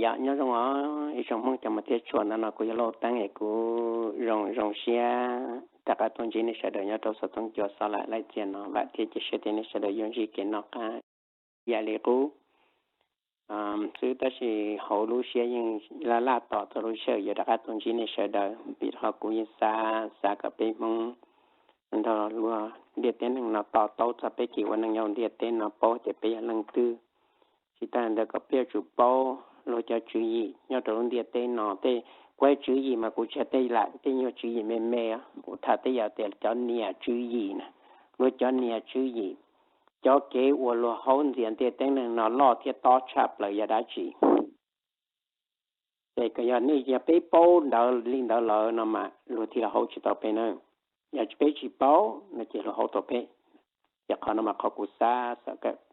Yog nyob zoo os ib tsoom Hmoob cov muaj thiab tshua, ntawm no kuv yog Lauj Teeb es kuv zoo zoo siab rov qab tuaj ntsib nej sawv daws nyob rau xov tooj cua xov laim laim txias no, vam thiab cia siab tias nej sawv daws yuav ntsib kev noj qab ib yam li qub xwb. Tab sis hauv lub siab yeej laj laj tos txog lub sij hawm yuav rov qab tuaj ntsib nej sawv daws, vim rau qhov kuv yeej xav xav kom peb Hmoob nrog luag ntiaj teb neeg no to taub txog peb kev ua neej nyob ntiaj teb no, paub tias peb yog leej twg. Tsis tas li ntawd kom peb yuav tsum paub luag cov tswv yim nyob rau lub ntiaj teb no. Tej kuv hais tswv yim mas kuv tsis hais tej lam tej nyuag tswv yim me me, kuv tham tej yam tias cov niam tswv yim na, luag cov niam tswv yim, cov kev uas luag haub ntxias ntiaj teb neeg no loj thiab tob tshaj plaws yog dab tsi. Ces yog nej, yog peb paub ntawd li ntawd lawm no mas luag thiaj li haub tsis tau peb na. Yog peb tsis paub no ces luag haub tau peb. Ces qhov no mas qhov kuv xav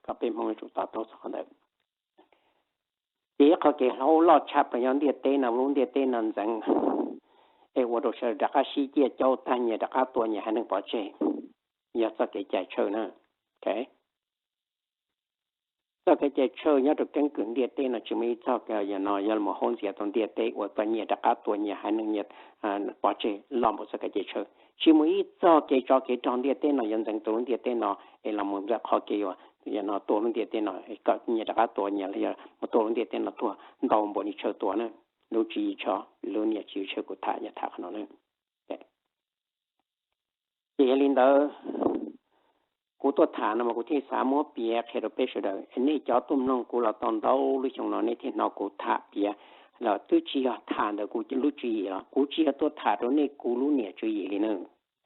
kom peb Hmoob yuav tsum to taub txog qhov ntawd. Ces ib qho kev haub loj tshaj plaws nyob ntiaj teb no, lub ntiaj teb no ntxeev, es ua rau sawv daws rov qab sib ciaj caub tag, nyias rov qab tua nyias haiv neeg pov tseg, yog txoj kev cai tsawg na. Txoj kev cai tsawg nyob rau keeb kwm ntiaj teb no tsis muaj ib txoj, yog no yog mus haub ntxias tau ntiaj teb ua rau nyias rov qab tua nyias haiv neeg, nyias pov tseg loj npaum txoj kev cai tsawg. Tsis muaj ib txoj kev tsov kev rog ntiaj teb no yuav ntxeev tau lub ntiaj teb no es los mus ntawm qhov kev uas yog no tua lub ntiaj teb no kom nyias rov qab tua nyias los yog mus tua lub ntiaj teb no tuag ntau npaum li tsawg tua na. Lub tswv yim tsho, lub niam tswv yim tsho kuv tham yog tham qhov no na. Ces yog li ntawd, kuv tuaj tham no mas kuv thiaj xav muab piav qhia rau peb sawv daws, nej cov tuaj mloog kuv los tau ntau lub xyoo no nej thiaj hnov kuv tham piav los twb tsis yog tham ntawm kuv lub tswv yim los kuv tsis yog tuaj tham rau nej kuv lub niam tswv yim li na.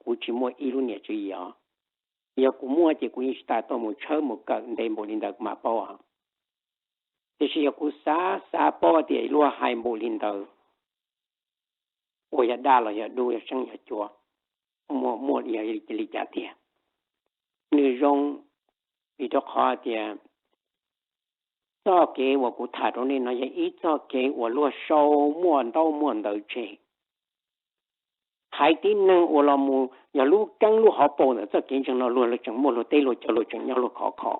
Kuv tsis muaj ib lub niam tswv yim os. Yog kuv muaj ces kuv yeej tsis tas tuaj mus tshawb mus kawm ntev npaum li ntawd kuv mam paub os. Tiam sis yog kuv xav xav paub tias luag hais npaum li ntawd, uas yog dab los yog dub, yog tseeb yog cuav, muaj muaj yog li cas tiag, nws zoo vim rau qhov tias txoj kev uas kuv tham rau nej no yog ib txoj kev uas luag sau muaj ntaub muaj ntawv tseg. Haiv tib neeg uas los mus yog lub keeb lub hauv paus ntawm txoj kev ntseeg no luag tseem muaj luag teb luag chaw, luag tseem nyob luag khov kho.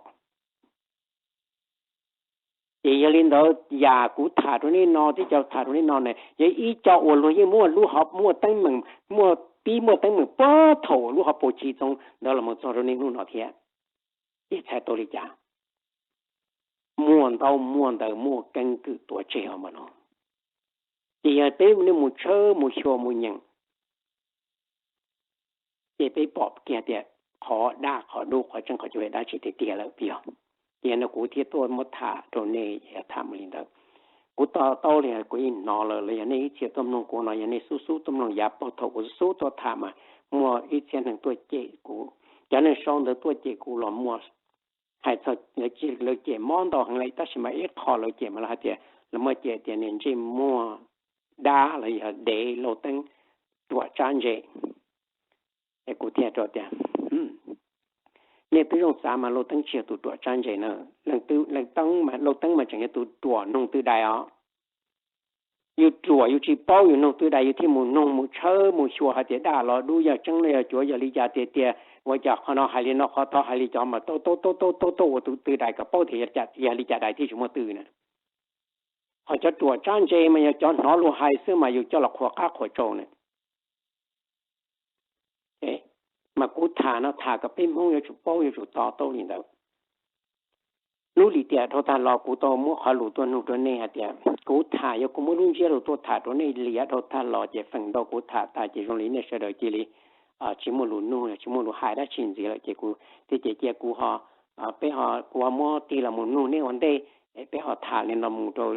Ces yog li ntawd yam kuv tham rau nej no thiab cov tham rau nej no na yog ib co uas luag yeej muaj lub hauv, muaj teeb meem, muaj pib muaj teeb meem puag thaum lub hauv paus chiv txoov ntawd los mus txog rau niaj hnub no thiab. Ces txhais tau li cas? Muaj ntaub muaj ntawv muaj keeb kwm tuav tseg os mas no. Ces yog peb nej mus tshawb mus xyuas mus nyeem, ces peb pom kiag tias qhov dab qhov dub qhov tseeb qhov cuav yog dab tsi tiag tiag lawm puas yog? Ces yog no kuv thiaj tuaj muab tham rau nej, yog tham mus li ntawd. Kuv to taub li kuv yeej hnov lawm los yog nej ib txhia tuaj mloog kuv no yog nej xub xub tuaj mloog yav puag thaum kuv xub xub tuaj tham mas muaj ib txhia neeg tuaj cem kuv. Cov neeg sau ntawv tuaj cem kuv los muaj, hais txog lawv cem mob ntau heev li tab sis mas ib qho lawv cem mas lawv hais tias, lawv muaj cem tias niag ntsej muag dab los yog dev Lauj Teeb ruam tsab ntse. Es kuv thiaj rau tias, nej twb zoo xav mas Lauj Teeb tsis yog tus ruam tsab ntse na. Lauj Teeb mas tseem yog tus ruam noog twj dais os. Yus ruam yus tsis paub yus noog twj dais yus thiaj mus noog mus tshawb mus xyuas hais tias dab los dub yog tseeb los yog cuav yog li cas tiag tiag. Ua cas qhov no hais li no qhov tod hais li cov mas tau tau tau tau tau ua tus twj dais kom paub tias yog li cas dais thiaj tsis muaj twj na. Ho cov ruam tsab ntse mas yog cov hnov luag hais xwb mas yus coj los qhuas qab qhuas tsau na. Mas kuv tham no tham kom peb Hmoob yuav tsum paub yuav tsum to taub li ntawd. Lub lim tiam dhau tag los kuv tau muab qhov lus tuaj nug rau nej hais tias kuv tham, yog kuv muab lub ntsiab lus tuaj tham rau nej lim dhau tag los ces feem ntau kuv tham tas ces zoo li nej sawv daws cia li tsis muaj lus nug, tsis muaj lus hais dab tsi ntxiv lawm ces kuv thiaj ces cia kuv ho, peb ho, kuv ho muab tig los mus nug nej ua ntej, peb ho tham li no mus rau,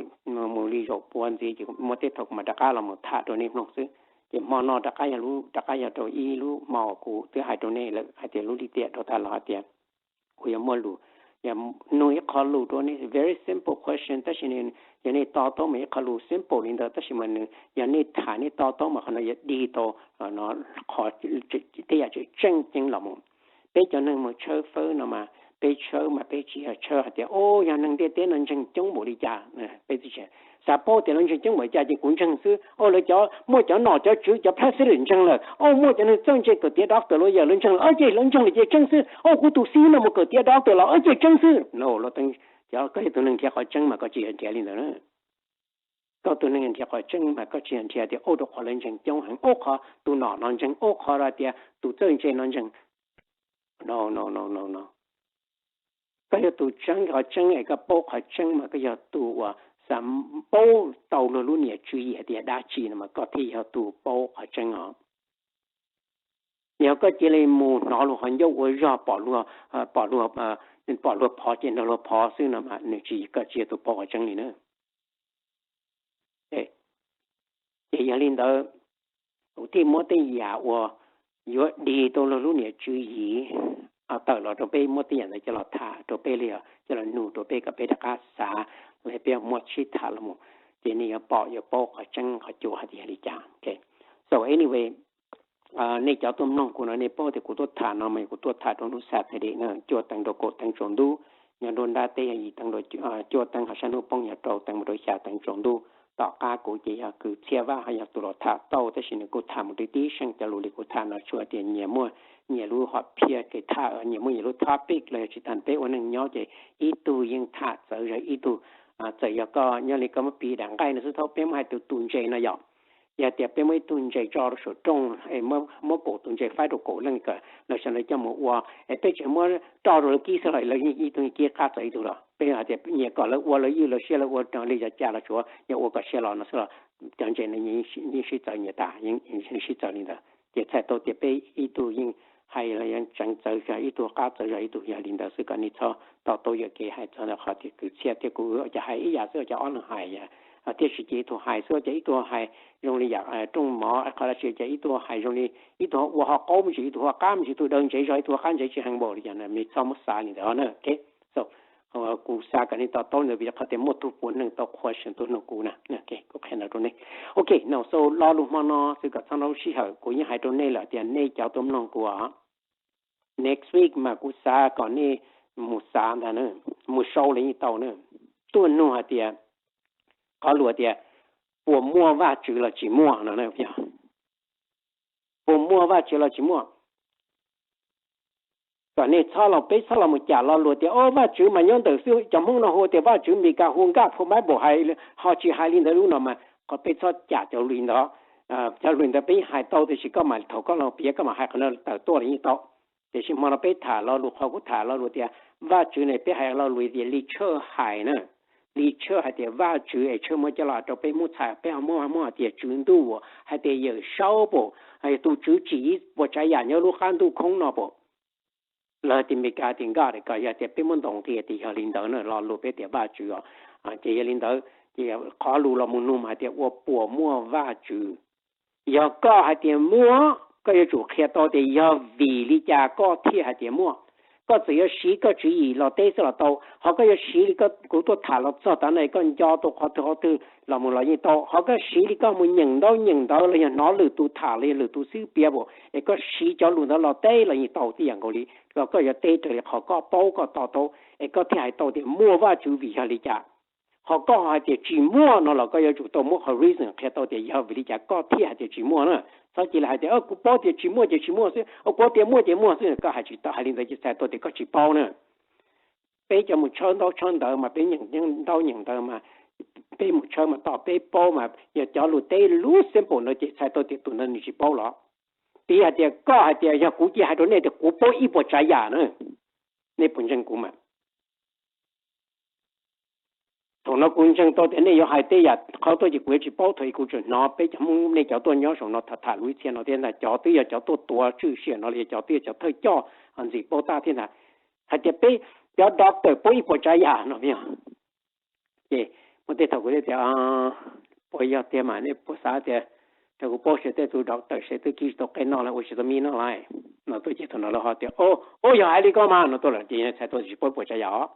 mus li zaum pua ntxiv ces muaj tej thaum kuv mam rov qab los mus tham rau nej mloog xwb. Ces hmo no rov qab yog lub, rov qab yog rau ib lub hmo kuv twb hais rau nej lawm hais tias lub lim tiam dhau tag los hais tias kuv yuav muaj lus, yog nug ib qho lus rau nej, very simple question, tab sis yog nej to taub mas ib qho lus simple li ntawd tab sis mas nws yog nej tham nej to taub mas qhov no yuav dig tau qhov tej yam tseem tseeb ceeb los mus. Peb cov neeg mus tshawb fawb no mas peb tshawb mas peb tsis yog tshawb hais tias o yog neeg ntiaj teb no ntseeg coob npaum li cas, peb tsis xav paub tias lawv ntseeg coob npaum li cas ces kuv ntseeg xwb. O lawv cov muaj cov nom cov tswv cov president ntseeg lawm, o muaj cov neeg txawj ntse kawm tiav doctor los yawm lawv ntseeg lawm, o ces lawv ntseeg lawm ces tseeb xwb. O kuv tus xib hwb no mus kawm tiav doctor los o ces tseeb xwb. Koj yog tus neeg nrhiav qhov tseeb mas koj tsis yog nrhiav li ntawd na. Koj tus neeg nrhiav qhov tseeb mas koj tsis nrhiav tias ua rau qhov lawv ntseeg coob heev, ua qhov tus nom no ntseeg, ua qhov tias tus txawj ntse no ntseeg. No, no, no, no, no. Koj yog tus tseeb qhov tseeb es koj paub qhov tseeb mas koj yog tus uas xav paub tau luag lub niam tswv yim tias dab tsi no mas koj thiaj yog tus paub qhov tseeb os. Yog koj cia li mus hnov luag qhov ncauj ua zog pom luag, pom luag, pom luag phov ces nrog luag phov xwb no mas nws tsis, koj tsis yog tus paub qhov tseeb li na. Ces yog li ntawd, kuv thiaj muab tej yam uas yuav dig tau luag lub niam tswv yim tawm los rau peb, muab tej yam ntawd coj los tham rau peb li, coj los nug rau peb kom peb rov qab xav, los peb muab sib tham los mus, ces nej yuav pom yuav paub qhov tseeb qhov cuav hais tias yog li cas. So anyway, nej cov tuaj mloog kuv no nej paub tias kuv tuaj tham no mas kuv tuaj tham rau hnub Saturday na, cuaj teev rau kaum teev tsaus ntuj, nyob nruab nrab teb yog yim teev, cuaj teev, ho sab hnub poob yog rau teev mus rau xya teev tsaus ntuj. Tom qab kuv ces yog Kwv Txhiaj Vaj ho yog tus los tham tau, tab sis nws kuj tham mus tib tib seej cov lus li kuv tham no, tsuas tias nyias muaj nyias lub hom phiaj kev tham, nyias muaj nyias lub topic los yog tsis tas peb ua neej nyob ces ib tug yeej tham txawv zog ib tug. Txawm yog koj nyob li koj muab piv daim nqaij no xwb, thaum peb muab hais tus tus ntses no yom, yog tias peb muab ib tug ntses tso rau saum rooj, muab kaum tus ntses faib rau kaum leej kom lawv sawv daws coj mus ua, es peb tseem muab roj rau lawv kib xwb los lawv yeej ib tug kib qab txawv ib tug los. Peb hais tias nyias kom lawv ua lawv ywj lawv siab, lawv ua li cas cas los tsuav yog ua kom siab los no xwb los cov ntses no yeej sib txawv nyias tas, yeej sib txawv li ntawd. Ces txhais tau tias peb ib tug yeej hais los yeej tseev txawv zog ib tug, qab txawv zog ib tug, yog li ntawd xwb kom nej txhob to taub yuam kev hais txog ntawm qhov tias Kwv Txhiaj thiab kuv ua cas hais ib yam xwb ua cas ob leeg hais, tiam sis ces ib tug hais xwb ua cas ib tug hais zoo li yam rooj mov qhov dab tsi, ua cas ib tug hais zoo li ib tug ua ho qaub me ntsis, ib tug ua qab me ntsis, ib tug daw ntsev zog ib tug ua qab ntsev tsis heev npaum li cas, nej txhob muab xav li ntawd na. Kuv xav kom nej to taub ntawd vim qhov tias muaj tug puav neeg tau question tug nug kuv na, kuv qhia ntawd rau nej. Ok, no so lo lus hmo no xwb kom txhob nrauj sij hawm, kuv yeej hais rau nej lawm tias nej cov tuaj mloog kuv, next week mas kuv xav kom nej mus xav ntag, mus sau los yeej tau na, tuaj nug hais tias qhov lus tias puas muaj Vajtswv los tsis muaj no, puas muaj Vajtswv los tsis muaj. Kom nej txhob los, peb txhob los mus cam lo lus tias o Vajtswv mas nyob ntawm xwb, cov Hmoob no hu tias Vajtswv, Meskas hu nkaj phu maib npaum hais, ho tsis hais li ntawd lub no mas qhov peb txhob cam cov lus ntawd. Cov lus ntawd peb yeej hais tau tiam sis koj mam thaum koj los piav koj mam hais qhov no tawm tuaj los yeej tau. Tiam sis hmo no peb tham lo lus, qhov kuv tham lo lus tias Vajtswv ne peb hais lo lus tias li tshaj hais na, li tshaj hais tias Vajtswv es tshaj muab coj los rau peb Hmoob txhais, peb ho muab muab hais tias Tswv Ntuj, hais tias Yawm Saub pam, tus Tswv tsim ib puas tsav yam nyob lub qab ntuj khoob no pam. Los tias Meskas tias nkaj, kom yog tias peb muab ntaus nqi tias yog li ntawd na, lo lus peb tias Vajtswv os. Ces yog li ntawd ces qhov lus los mus nug mas hais tias ua puas muaj Vajtswv. Yog koj hais tias muaj, koj yuav tsum qhia tau tias yog vim li cas koj thiaj hais tias muaj. Koj txawm yuav siv koj tswv yim los teb xwb los tau, ho koj yuav siv li kuv tuaj tham los txog tav no koj nco tau qhov twg qhov twg los mus los yeej tau, ho koj siv li koj mus nyeem ntaub nyeem ntawv los yog hnov lwm tus tham los yog lwm tus xib piav pam es koj siv cov lus ntawd los teb los yeej tau tib yam nkaus li. Koj yuav teb raws li qhov koj paub koj to taub es koj thiaj hais tau tias muaj Vajtswv vim yog li cas. Ho koj hais tias tsis muaj no los koj yuav tsum tau muab qhov reason qhia tau tias yog vim li cas koj thiaj hais tias tsis muaj na. Txhob cia li hais tias kuv paub tias tsis muaj ces tsis muaj xwb, kuv paub tias muaj ces muaj xwb, koj hais tsis tau, hais li ntawd ces txhais tau tias koj tsis paub na. Peb cov mus tshawb ntaub tshawb ntawv mas peb nyeem ntaub nyeem ntawv mas peb mus tshawb mas tom peb paub mas yog cov lus teb lub simple ntawd ces txhais tau tias tus ntawd nws tsis paub los. Piv hais tias koj hais tias yog kuv cia hais rau nej tias kuv paub ib puas tsav yam na, nej puas ntseeg kuv mas? Thaum no kuv ntseeg tau tias nej yuav hais tej yam qhov tuaj ces kuv yuav tsis paub. Thaum ub kuv tseem hnov peb cov Hmoob nej cov tuaj nyob saum no tham tham lus ib txhia no thiab ntag, cov twb yog cov tuaj tuav tswj siam no los yog cov twb yog cov thawj coj ntxim paub tab thiab ntag, hais tias peb cov doctor paub ib puas tsav yam no. Ces muaj tej thaum kuv thiaj tias puas yog tiag mas nej puas xav tias rau kuv paub seb tej tus doctor seb twb kib tsis tau qe noj los ua tsis tau mi noj lawm no tuaj ces thaum no lawv ho tias o, yog hais li koj mas no tuaj lawm ces txhais tau tsis paub ib puas tsav yam os.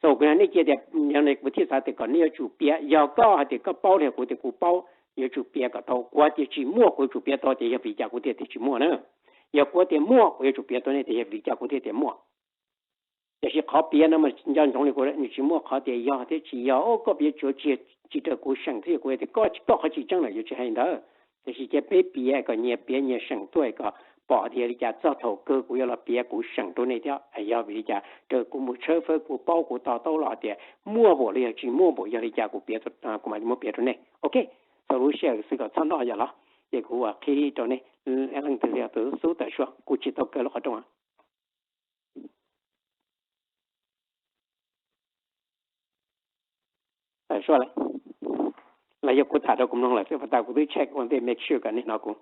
So kuv nej cia tias yog kuv thiaj xav tias kom nej yuav tsum piav, yog koj hais tias koj paub li kuv tias kuv paub, yuav tsum piav kom tau. Kuv hais tias tsis muaj kuv yuav tsum piav tau tias yog vim cas kuv thiaj tias tsis muaj na. Yog kuv tias muaj kuv yuav tsum piav tau nej tias yog vim cas kuv thiaj tias muaj. Tiam sis qhov piav no mas nco ntsoov li kuv, nws tsis muaj qhov tias yog thiab tsis yog, o koj piav tsuav tsis raws kuv seem thiab kuv tias koj, koj qhov tsis tseeb lawm yuav tsis hais li ntawd. Tiam sis cia peb piav kom nyias piav nyias seem tuaj kom pom tias yog li cas txog thaum kawg kuv yuav los piav kuv seem rau nej thiab. Yog vim li cas raws kuv mus tshawb fawb kuv paub kuv to taub los tias muaj npaum los yog tsis muaj npaum, yog li cas kuv piav, kuv mam li muab piav rau nej. Ok, txaus lub sij hawm xwb kom txhob noj yom los, ces kuv qhib rau nej leej twg li tus xub tawm suab, kuv tsis tau kaw lub qhov rooj. Tawm suab lawm, los yog kuv tham rau kuv mloog lawm xwb, pas tas kuv twb check ua ntej make sure kom nej hnov kuv.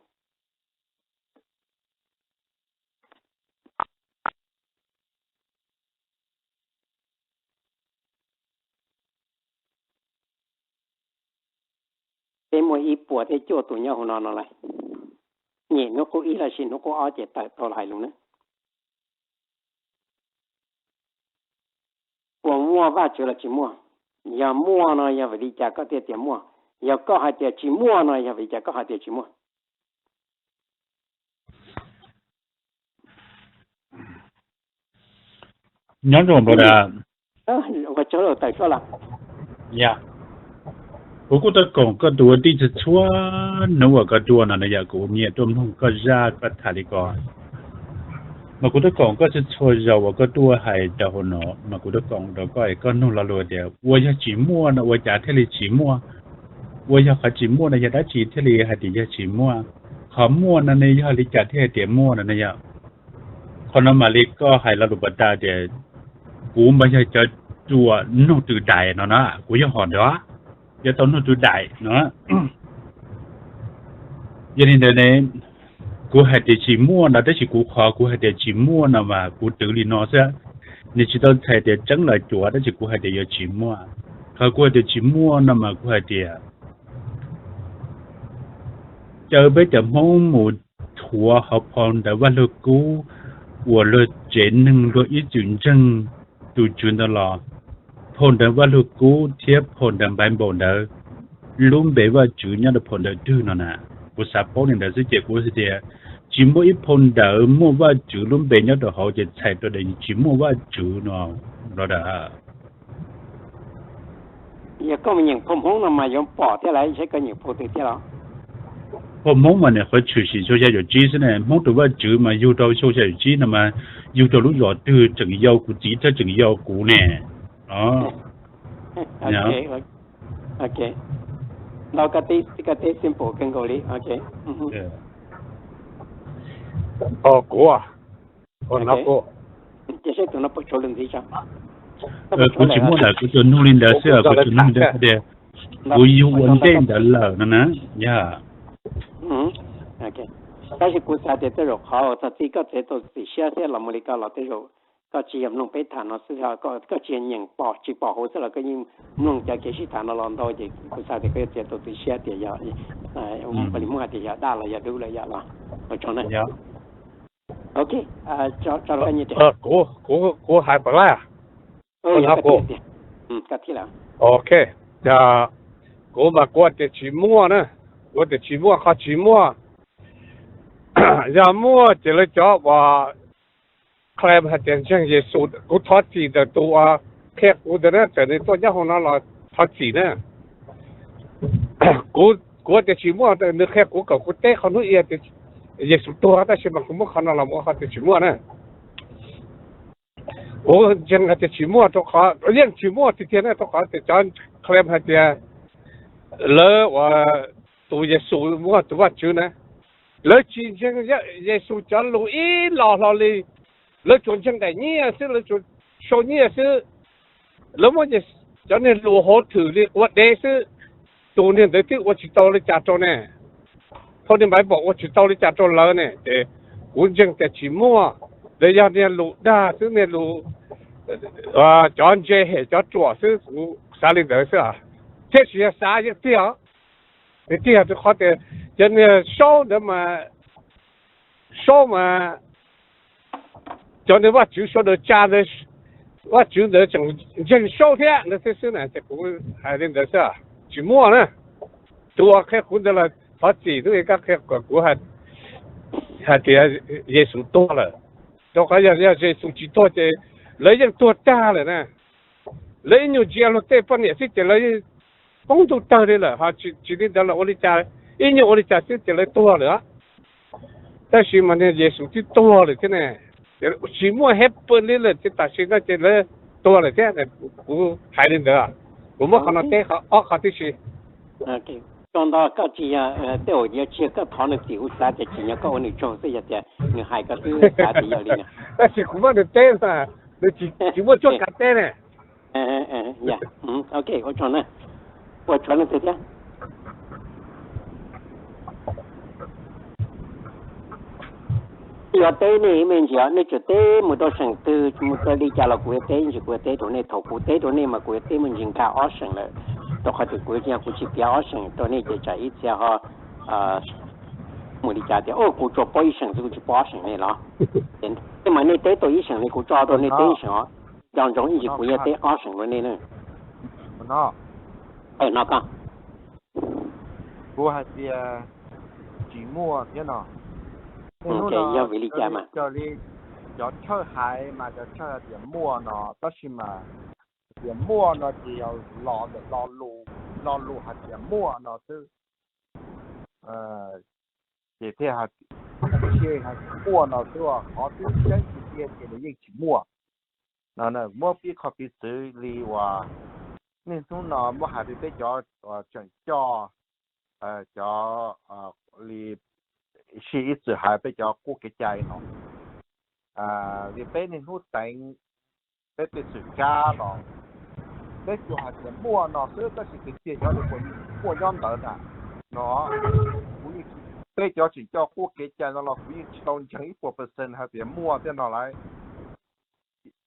Peb muaj ib puas thiab cuaj tus nyob hauv no no lawm. Nyem hnub qub ib los sis hnub qub ob ces tawm tau los hais lus na. Puas muaj Vajtswv los tsis muaj? Yog muaj no yog vim li cas koj thiaj tias muaj? Yog koj hais tias tsis muaj no yog vim li cas koj hais tias tsis muaj? Nyob zoo brother. Ua tsaug tawm suab los. Kuv kuj tuaj koom koj tus ua tij txhua txhua hnub uas koj tuaj no na yom, kuv nyiam tuaj mloog koj zaj koj tham li ko. Mas kuv tuaj koom koj txhua txhua zaus uas koj tuaj hais rau hauv no, mas kuv tuaj koom rau koj es koj nug lo lus tias ua yog tsis muaj no ua cas thiaj li tsis muaj, ua yog qhov tsis muaj no yog dab tsi thiaj li hais tias yog tsis muaj, qhov muaj no ne yog li cas thiaj hais tias muaj no na yom. Qhov no mam li koj hais lo lus pas tas tias kuv mas yog cov ruam nug tw daim no na, kuv yog hom ntawd, yuav tau nug tw daim no. Yog li ntawd ne, kuv hais tias tsis muaj no tab sis kuv qhov kuv hais tias tsis muaj no mas kuv twv li no xwb, nws tsis tau txhais tias tseeb los cuav tab sis kuv hais tias yuav tsis muaj. Qhov kuv hais tias tsis muaj no mas kuv hais tias caw peb cov Hmoob mus rhuav hauv phau ntawv Vaj Lug Kub uas luag tsev neeg luag ib txwm ntseeg tus tswv ntawd los, phau ntawv Vaj Lug Kub thiab phau ntawv Npaiv Npaum ntawd lub npe Vajtswv nyob rau phau ntawv twg no na. Kuv xav paub li ntawd xwb ces kuv hais tias tsis muaj ib phau ntawv muaj Vajtswv lub npe nyob rau hauv ces txhais tau tias tsis muaj Vajtswv no, brother. Yog koj mus nyeem phau Hmoob no mas yuav pom thiab lawm, saib koj nyeem phau twg thiab los? Phau Hmoob mas nws qhuav tshwm sim xyoo xya caum tsib xwb ne, Hmoob tus Vajtswv mas yug rau xyoo xya caum tsib no mas yug rau lub zos twg tseem yau kuv txiv thiab tseem yau kuv ne. Ntau koj teb simple kawg nkaus li. Kuv, kuv tsis muaj lawm, kuv tsuas nug li ntawd xwb, kuv tsuas nug li ntawd tias kuv yug ua ntej ntawd lawm no na. Yog, tab sis kuv xav tias tej zaum qhov txog txij koj txiav tau txim siab thiab los mus li ko los tej zaum koj tsis yog mloog peb tham no xwb, koj tsis yog nyeem pom tsis pom hauv xwb los koj yeej mloog cov kev sib tham no los ntau ces kuv xav tias koj yuav txiav tau txim siab tias yog, li Hmoob hais tias yog daj los yog dub lawm yom los. Ua tsaug na. Ok, tso rau koj nyiaj rau. Kuv hais pas laj. Ok, kuv mas kuv tias tsis muaj na, kuv tias tsis muaj, qhov tsis muaj, yog muaj ces lawv cov uas claim hais tias ntseeg Yexus, kuv thov txim ntawm tus uas qhia kuv ntawd na, txawm nws tuaj nyob hauv no los thov txim na. Kuv tias tsis muaj, nws qhia kuv kom kuv teb qhov hnub ib tias Yexus tuag, tab sis mas kuv muab qhov no los ua qhov tias tsis muaj na. Kuv ntseeg hais tias tsis muaj rau qhov, yeej tsis muaj tiag tiag na, rau qhov tias cov claim hais tias lawv uas tus Yexus muaj tus Vajtswv na, lawv tsis ntseeg Yexus cov lus ib los hlo li. Lawv tsuas ntseeg daim nyiaj xwb, lawv tsuas sau nyiaj xwb. Lawv muab cov niag lus hauv thwm li ua dev xwb. Tus niag ntawd twb ua tsis tau li cas rau ne, phau niag Npaiv Npaum ua tsis tau li cas rau lawv ne, ces kuv ntseeg tias tsis muaj. Lawv yog niag lus dag xwb, niag lus, cov ntse hem cov ruam xwb, kuv xav li ntawd xwb. Thiab tsis yog xav, yeej tiag, tiag rau qhov tias cov niag saub ntawd mas, saub mas, cov niag vaj tswv sawv daws tsa ntawd, vaj tswv ntawd tseem ntseeg saub thiab ntawd xwb xwb na, ces kuv hais li ntawd xwb, tsis muaj na. Tus uas qhia kuv ntawd los thov txim, hnub ib kab qhia kom kuv hais tias Yexus tuag lawm, rau qhov yog Yexus tsis tuag ces lawv yeej tuag tag lawm na. Lawv ib nyuag ntsia luag tej poj niam xwb ces lawv poob ntuj tawg li lawm, ho tsis li ntawd los ua li cas, ib nyuag ua li cas xwb ces lawv tuag lawm. Tab sis mas niag Yexus twb tuag lawm thiab ne, tsis muaj heaven li lawm thiab, tam sim no ces lawv tuag lawm thiab. Kuv hais li ntawd, kuv muab qhov no teb, ob qhov tib si. Tso nto koj tsis yog, tej zaum yog tsis yog koj thov nws tim, kuv xav tias tsim nyog koj ua nws tsaug xwb, yog tias nws hais koj twb xav tias yog li no. Tab sis kuv muab nws teb mas nws tsis muaj cuab kav teb ne. Ok, ua tsaug na. Ua tsaug leej twg thiab? Yuav teb nej me ntsis, nej tseem teb mus rau seem twg mus rau li cas los kuv yuav teb, ntsis kuv yuav teb rau nej. Thaum kuv teb rau nej mas kuv yuav teb mus ntsis nkag ob seem lawm, rau qhov tias kuv yog kuv tsis piav ob seem rau nej ces tsam ib txhia ho mus li cas tias kuv tsuas paub ib seem xwb kuv tsis paub ob seem ne los. Tej mas nej teb tau ib seem li kuv tso rau nej teb ib seem os. Nco ntsoov ib ntsis kuv yuav teb ob seem rau nej na. No koj, kuv hais tias tsis muaj thiab no. Yog vim li cas mas raws li cov tshawj hais mas cov tshawj hais tias muaj no, tab sis mas tias muaj no ces yog los ntawm lo lus hais tias muaj no xwb. Ces thiaj hais tias muaj no xwb, qhov twb tseeb tiag tiag ces nws yeej tsis muaj. No muab pib qho piv txwv li uas niaj hnub no muab hais li peb cov tseem coj, cov li sij ib txwm hais peb cov qub kev cai no, li peb niaj hnub teev peb tej txwm kab los peb tsuas hais tias muaj no xwb, tab sis tiag tiag cov li muaj nyob ntawd na. No kuv yeej, peb cov tseem coj qub kev cai no los kuv yeej tsis tau ntseeg ib puas percent hais tias muaj thiab no lauj.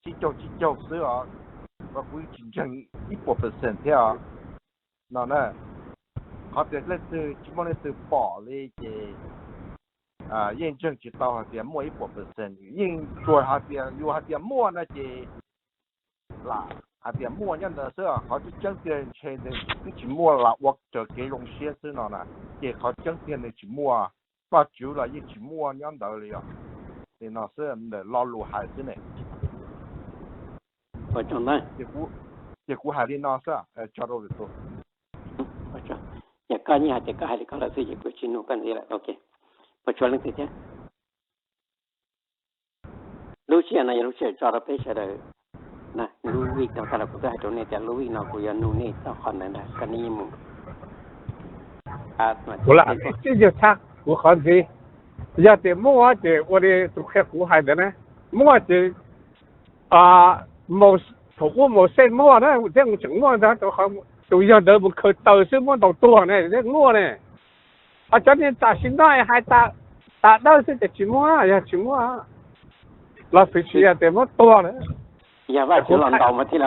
Tsib caug tsib caug xwb os, kuv yeej tsis ntseeg ib puas percent thiab os. No na, qhov tias leej twg tsis muaj leej twg pom li ces yeej ntseeg tsis tau hais tias muaj ib puas percent. Yeej tsuas hais tias yus hais tias muaj no ces lam hais tias muaj nyob ntawd xwb, qhov tseeb tseeb tiag ntshe twb tsis muaj, lam ua raws kev zoo siab xwb no na. Ces qhov tseeb tiag nws tsis muaj, Vajtswv los yeej tsis muaj nyob ntawd li os. Li no xwb, ntawm lo lus hais xwb ne. Ces kuv hais li no xwb, tso rau lwm tus. Ces koj yeej hais tias koj hais li koj lawm xwb ces kuv tsis nug koj ntxiv lawm. Ok, puas tshuav leej twg thiab? Lub sij hawm no yog lub sij hawm tso rau peb sawv daws. Lub week no tag los kuv twb hais rau nej tias lub week no kuv yuav nug nej txog qhov ntawd ntag, koj nej yeej mus. Kuv lam tsis yog tshaj kuv qhov ntxiv. Yog tias muaj ces ua li tus qhia kuv hais ntawd na, muaj ces thaum ub Mauxes muaj na thiab, tseem muaj ntag, tus yawg ntawd mus khaws taws xwb muab ntaus tuag ne thiab muaj ne. Ho cov niag tam sim no hais tas dawb xwb ces tsis muaj, yog tsis muaj los xwm tsis yog tias muab tuag na. Yog Vajtswv los ntaus mas thiaj li,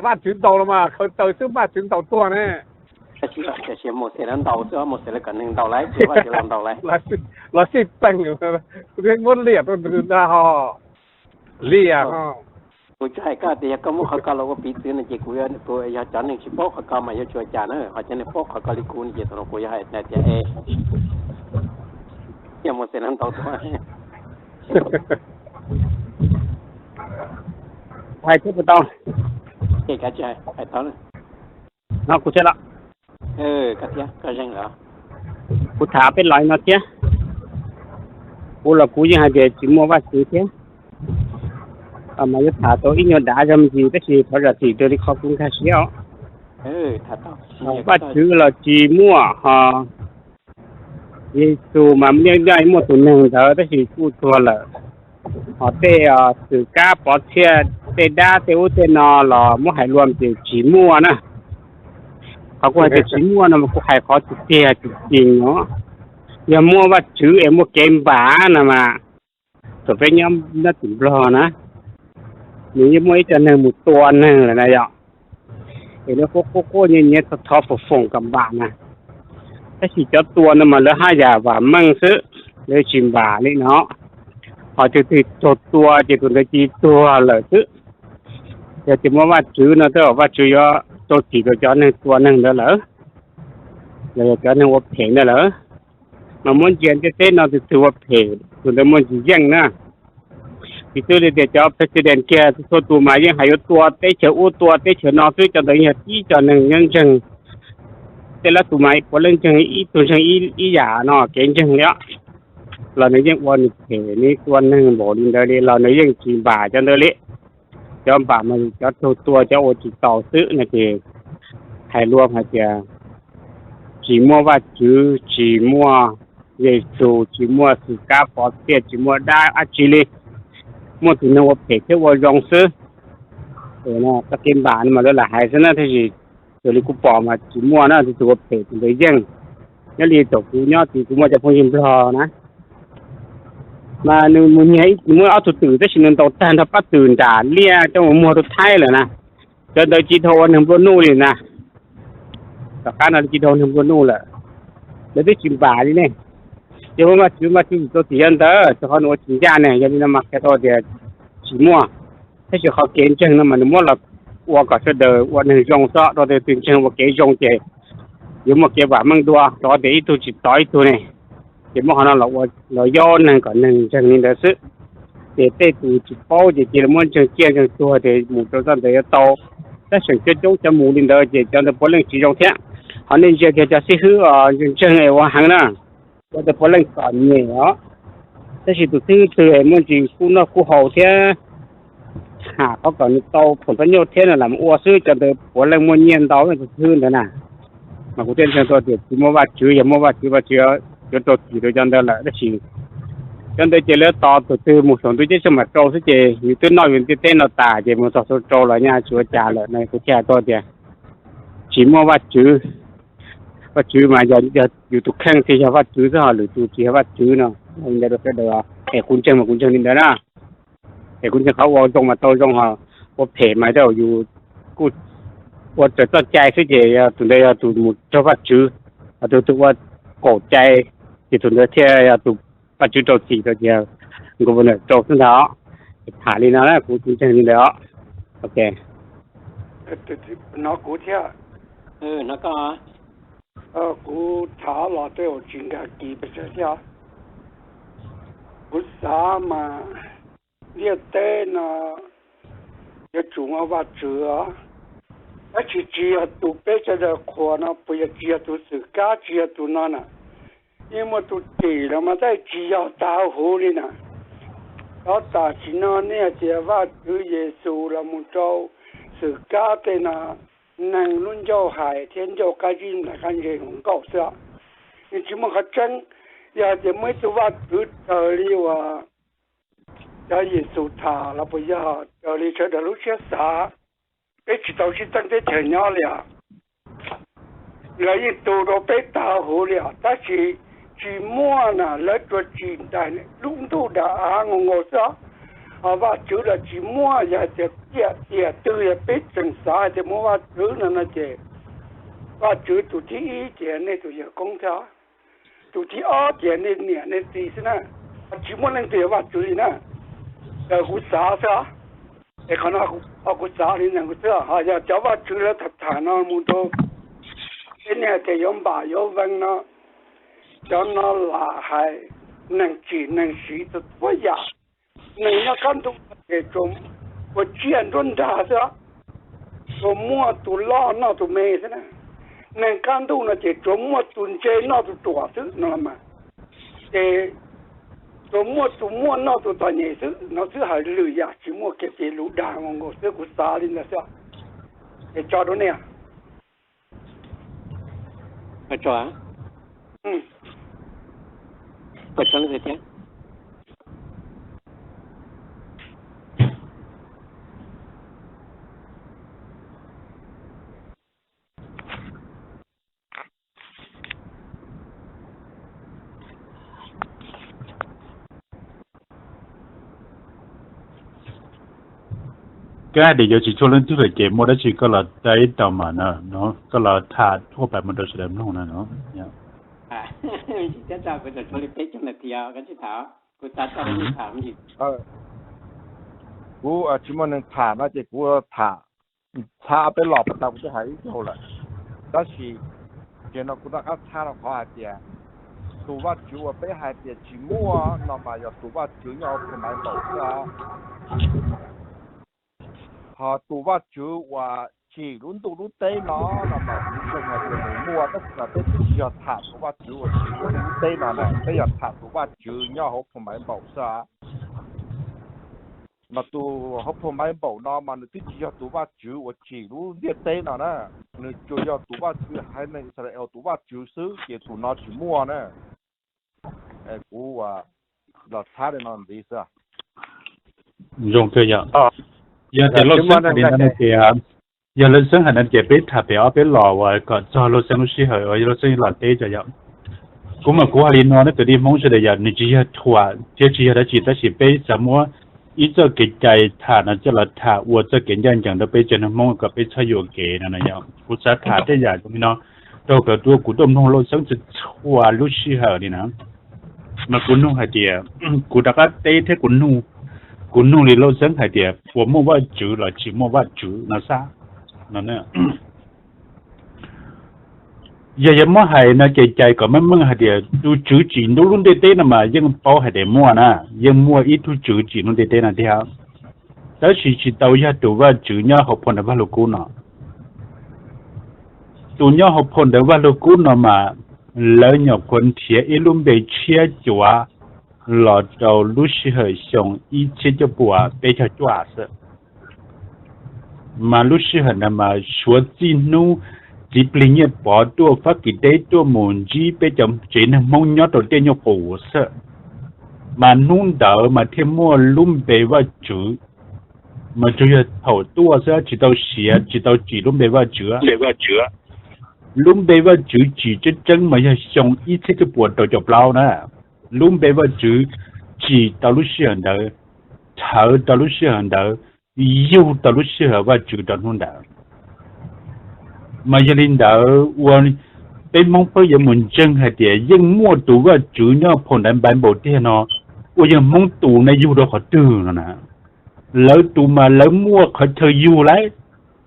Vajtswv ntaus los mas khaws taws xwb Vajtswv ntaus tuag ne. Tiam sis Mauxes lawv ntaus xwb, Mauxes lawv kom neeg ntaus lawm, tsis Vajtswv los ntaus lawm. Los xij peem, muab liam rau ntawd ntag ho. Liam ho. Kuv tsis hais koj tias yog koj muab qhov ko los ua piv txwv no ces kuv, yog cov neeg tsis paub qhov ko mas yuav tsum ua cas na, ho cov neeg paub qhov ko li kuv no ces thaum no kuv yuav hais tias e, yog Mauxes lawv ntaus tuag. Hais thiab puas tau? Ces kav tsij hais, hais tau. No kuv thiab los, koj thiab, koj zeeg lawm. Kuv tham peb lo no thiab. Kuv los kuv yeej hais tias tsis muaj Vajtswv thiab. Mas yuav tham tau ib nyuag dav zog me ntsis tab sis thov zam txim raws li qhov kuv nkag siab os. Vajtswv los tsis muaj ho. Yexus mas yeej muaj tus neeg ntawd tab sis kuj tuag lawm. Ho tej txwm kab pov txhiaj, tej dab tej ub tej no los muab hais luam ces tsis muaj na. Qhov kuv hais tias tsis muaj no mas kuv hais qhov tiag tiag tsis tsim nyog. Yog muaj Vajtswv es muaj kev npam no mas thaum peb nyob tim Nplog na, nws yeej muaj ib co neeg mus tua neeg lawm na yom. Es lawv quaj quaj quaj nyiav nyiav thov thov foom foom kam npam na. Tab sis cov tua no mas lawv haj yam vam meej xwb, lawv tsis npam li no. Ho tus twg raug tua ces tus ntawd cia li tuag lawm xwb. Yog tias muaj Vajtswv no tej zaum Vajtswv yuav rau txim rau cov neeg tua neeg ntawd lawm, los yog cov neeg ua phem ntawd lawm. Mas muab ntsia ntiaj teb no tus twg ua phem tus ntawd muaj ntsis yeej na. Piv txwv li tias cov president kiag txhua tus mas yeej hais yuav tua teb chaws ub tua teb chaws no xwb, cov ntawd yog tib co neeg nyob ntseeg. Tej lab tus mas puav leej ntseeg ib tug ntseeg ib yam no kev ntseeg li os. los nws yeej ua nws phem, nws tua neeg npaum li ntawd li los nws yeej tsis npam cov ntawd li. Cov npam mas cov raug tua, cov ua tsis taus xwb no ces hais luag hais tias tsis muaj Vajtswv, tsis muaj Yexus, tsis muaj xwm kab pov txiaj, tsis muaj dab dab tsi li, muaj tus neeg ua phem thiab ua zoo xwb. Txoj kev npam no mas lawv lam hais xwb na, tab sis raws li kuv pom mas tsis muaj na, tus ua phem tus ntawd yeej. Nyob li thaum kuv nyob tid kuv muaj cov phooj ywg Nplog na, mas nws mus nyiag, nws muaj ob tug twm tab sis nws ntaus tag nrho pab twm nram liaj coj mus muag rau Thaib lawm na. Cov ntawd tsis dhau ua neeg nplua nuj li na, tom qab no tsis dhau neeg nplua nuj lawm, lawv twb tsis npam li ne. Yog muaj Vajtswv, Vajtswv tsis tau txim cov ntawd, rau qhov nws ua tsis ncaj ne. Yog li no mas qhia tau tias tsis muaj, tab sis qhov kev ntseeg no mas nws muab los ua kom sawv daws ua neeg zoo xwb, rau qhov tias tus ntseeg ua kev zoo ces yuav muaj kev vam meej dua, rau qhov tias ib tug tsis tos ib tug ne. Ces muab qhov no los yog neeg kom neeg ntseeg li ntawd xwb. Ces tej tus tsis paub ces cia li muab ntseeg ciaj ntseeg tuag ces mus rau txoj ntawd yuav tau. Tab sis coob coob cov mus li ntawd ces cov ntawd puav leej tsis zoo thiab. Ho nej ntsia kiag cov xib hwb ntseeg ntseeg es ua heev na, cov ntawd puav leej txom nyem os. Tab sis tus xib hwb twg muaj ntsis kub noj kub haus thiab ham qhov kom nws tau khoom tau nyuj thiab nws lam ua xwb, cov ntawd puav leej muaj nyiaj ntau tus xib hwb ntawd na. Mas kuv thiaj ntseeg tau tias tsis muaj Vajtswv, yog muaj Vajtswv, Vajtswv yuav rau txim rau cov ntawd lawm, tab sis cov ntawd ces lawv tos tus twg mus saum ntuj ceeb tsheej mam rau xwb, ces yus twb noj yus ntiaj teb no tas ces mus txog saum rau los nyaj tsis ua cas lawm no. Kuv thiaj hais tau tias tsis muaj Vajtswv. Vajtswv mas yog yus tus kheej thiaj yog Vajtswv xwb, ho lwm tus tsis yog Vajtswv no. Ntawd rau sawv daws, es kuv ntseeg mas kuv ntseeg li ntawd na. Es kuv ntseeg qhov ua zoo mas tau zoo, ho ua phem mas tej zaum yus kuj ua raws txoj cai xwb, ces yog tus ntawd yog tus mus raug Vajtswv. Ho tus tus ua qaum cai ces tus ntawd thiaj yog tus Vajtswv rau txim rau, ces governor rau xwb ntag. Tham li no na, kuv kuv ntseeg li ntawd os. Ok, hnov kuv thiab. Kuv tham los tej zaum tsis nkag kis pes tsawg thiab. Kuv xav mas ntiaj teb no yuav tsum muaj Vajtswv, tab sis tsis yog tus peb sawv daws qhuas no, puas yog tsis yog tus xwm kab, tsis yog tus no na. Yeej muaj tus tim los mas tab sis tsis yog tag huv li na. Tab tam sim no nej hais tias Vajtswv, Yexus los mus rau xwm kab tej no, neeg lub ncauj hais thiab ncauj qab zib nplaim qab ntse hluas nkauj xwb. Nws tsis muaj qhov tseeb. Yog hais tias muaj ib tug Vajtswv raws li uas cov Yexus tham los puas yog raws li sawv daws lub siab xav? Peb tsis tau sib txeeb teb chaws nyob li os. Lawv yeej tu rau peb tag huv li os, tab sis tsis muaj na, lawv tsuas tsim daim lub ntuj daim av nkaus nkaus xwb os. Ho Vajtswv los tsis muaj. Yog hais tias tiam tiam twg yog peb tseem xav hais tias muaj Vajtswv no no ces Vajtswv tus thib ib ces nej tus yawg koob thiab, tus thib ob ces nej niam nej txiv xwb na. Tsis muaj leej twg yog Vajtswv li na. Raws kuv xav xwb os. Es qhov no kuv xav li ntawd xwb. Ho yog cov Vajtswv lawv tham tham no mus rau peb nej hais tias yuav npam yuav veej no, cov no lam hais neeg tsim neeg siv txhua txhua yam. Neeg nyob qab ntuj ces tsuas ua tsiaj nruab nrag xwb, tsuas muaj tus loj noj tus me xwb na. Neeg qab ntuj no ces tsuas muaj tus ntse noj tus ruam xwb no los mas, ces tsuas muaj tus muaj noj tus txom nyem xwb no xwb, hais lwm yam tsis muaj kiag, ces lus dag nkaus nkaus xwb, kuv xav li ntawd xwb. Es tso rau nej. Koj hais tias yuav tsis tshuav leej twg lawm ces muaj dab tsi koj los tau ib tau mas no, koj los tham thaj pais mus rau sawv daws mloog no no. Thiab tso kuv tseem tshuav li peb caug nas this os, koj tsis tham, kuv xav tso li tham me ntsis. Kuv tsis muaj neeg tham no ces kuv tham, txhab peb los pas tas kuv twb hais ib zaug lawm. Tab sis tiam no kuv rov qab txhab rau qhov hais tias tus Vajtswv uas peb hais tias tsis muaj no mas yog tus Vajtswv nyob hauv phau Npaiv Npaum xwb os. Ho tus Vajtswv uas tsim lub ntuj lub teb no, no mas kuv zoo hais tias nws muaj, tab sis mas peb twb tsis yog tham tus Vajtswv uas tsim lub ntuj lub teb no na, peb yog tham tus Vajtswv nyob hauv phau Npaiv Npaum xwb. Mas tus hauv phau Npaiv Npaum no mas nws twb tsis yog tus Vajtswv uas tsim lub ntiaj teb no na, nws tsuas yog tus Vajtswv haiv neeg Israel tus Vajtswv xwb, ces tus no tsis muaj na. Kuv los txhab li no ntxiv xwb. Zoo kawg yom. Yog tias Lauj Xeeb hais li ntawd no ces, yog Lauj Xeeb hais no ces peb tham pem ob peb los uas kom txog Lauj Xeeb lub sij hawm uas Lauj Xeeb los teb tso yom. Kuv mas kuv hais li no nej kwv tij Hmoob sawv daws yom, nws tsis yog thuam thiab tsis yog dab tsi, tab sis peb xav muab ib txoj kev cai tham no coj los tham ua txoj kev ncaj ncees rau peb tsev neeg Hmoob kom peb txhob yuam kev no na yom. Kuv xav tham tej yam zoo li no rau kawm tuaj, kuv tuaj mloog Lauj Xeeb txhua txhua lub sij hawm li na. Mas kuv nug hais tias, kuv rov qab teb thiab kuv nug, kuv nug li Lauj Xeeb hais tias puas muaj Vajtswv los tsis muaj Vajtswv no xwb no. Yog yuav muab hais no ces cais kom meej meej hais tias tus tswv tsim ntuj lub ntiaj teb no mas yeej paub hais tias muaj na, yeej muaj ib tug tswv tsim lub ntiaj teb no tiag, tab sis tsis tau yog tus Vajtswv nyob hauv phau ntawv Vaj Lug Kub no. Tus nyob hauv phau ntawv Vaj Lug Kub no mas lawv nyuam qhuav nrhiav ib lub npe tshiab cuav los rau lub sij hawm xyoo ib txhiab cuaj puas peb caug cuaj xwb. Mas lub sij hawm ntawd mas suav txij hnub txiv plig Nyiaj Pov tuaj Fab Kis teb tuaj mus ntsib peb cov tsev neeg Hmoob nyob rau tiaj nyuj qus xwb. Mas hnub ntawd mas thiaj muaj lub npe Vajtswv, mas tsuas yog thaum tuaj xwb tsis tau siav tsis tau tsim lub npe Vajtswv. Lub npe Vajtswv tsim tseeb tseeb mas yog xyoo ib txhiab cuaj puas rau caum plaub na. Lub npe Vajtswv tsim tau lub sij hawm ntawd, thawv rau lub sij hawm ntawd, yug tau lub sij hawm Vajtswv rau hnub ntawd. Mas yog li ntawd ua peb Hmoob pheej yuav mus ntseeg hais tias yeej muaj tus Vajtswv nyob phau ntawv Npaiv Npaum tiag no, ua yog Hmoob tus ne yug rau qhov twg no na? Lawv tus mas lawv muaj qhov chaw yug lauj,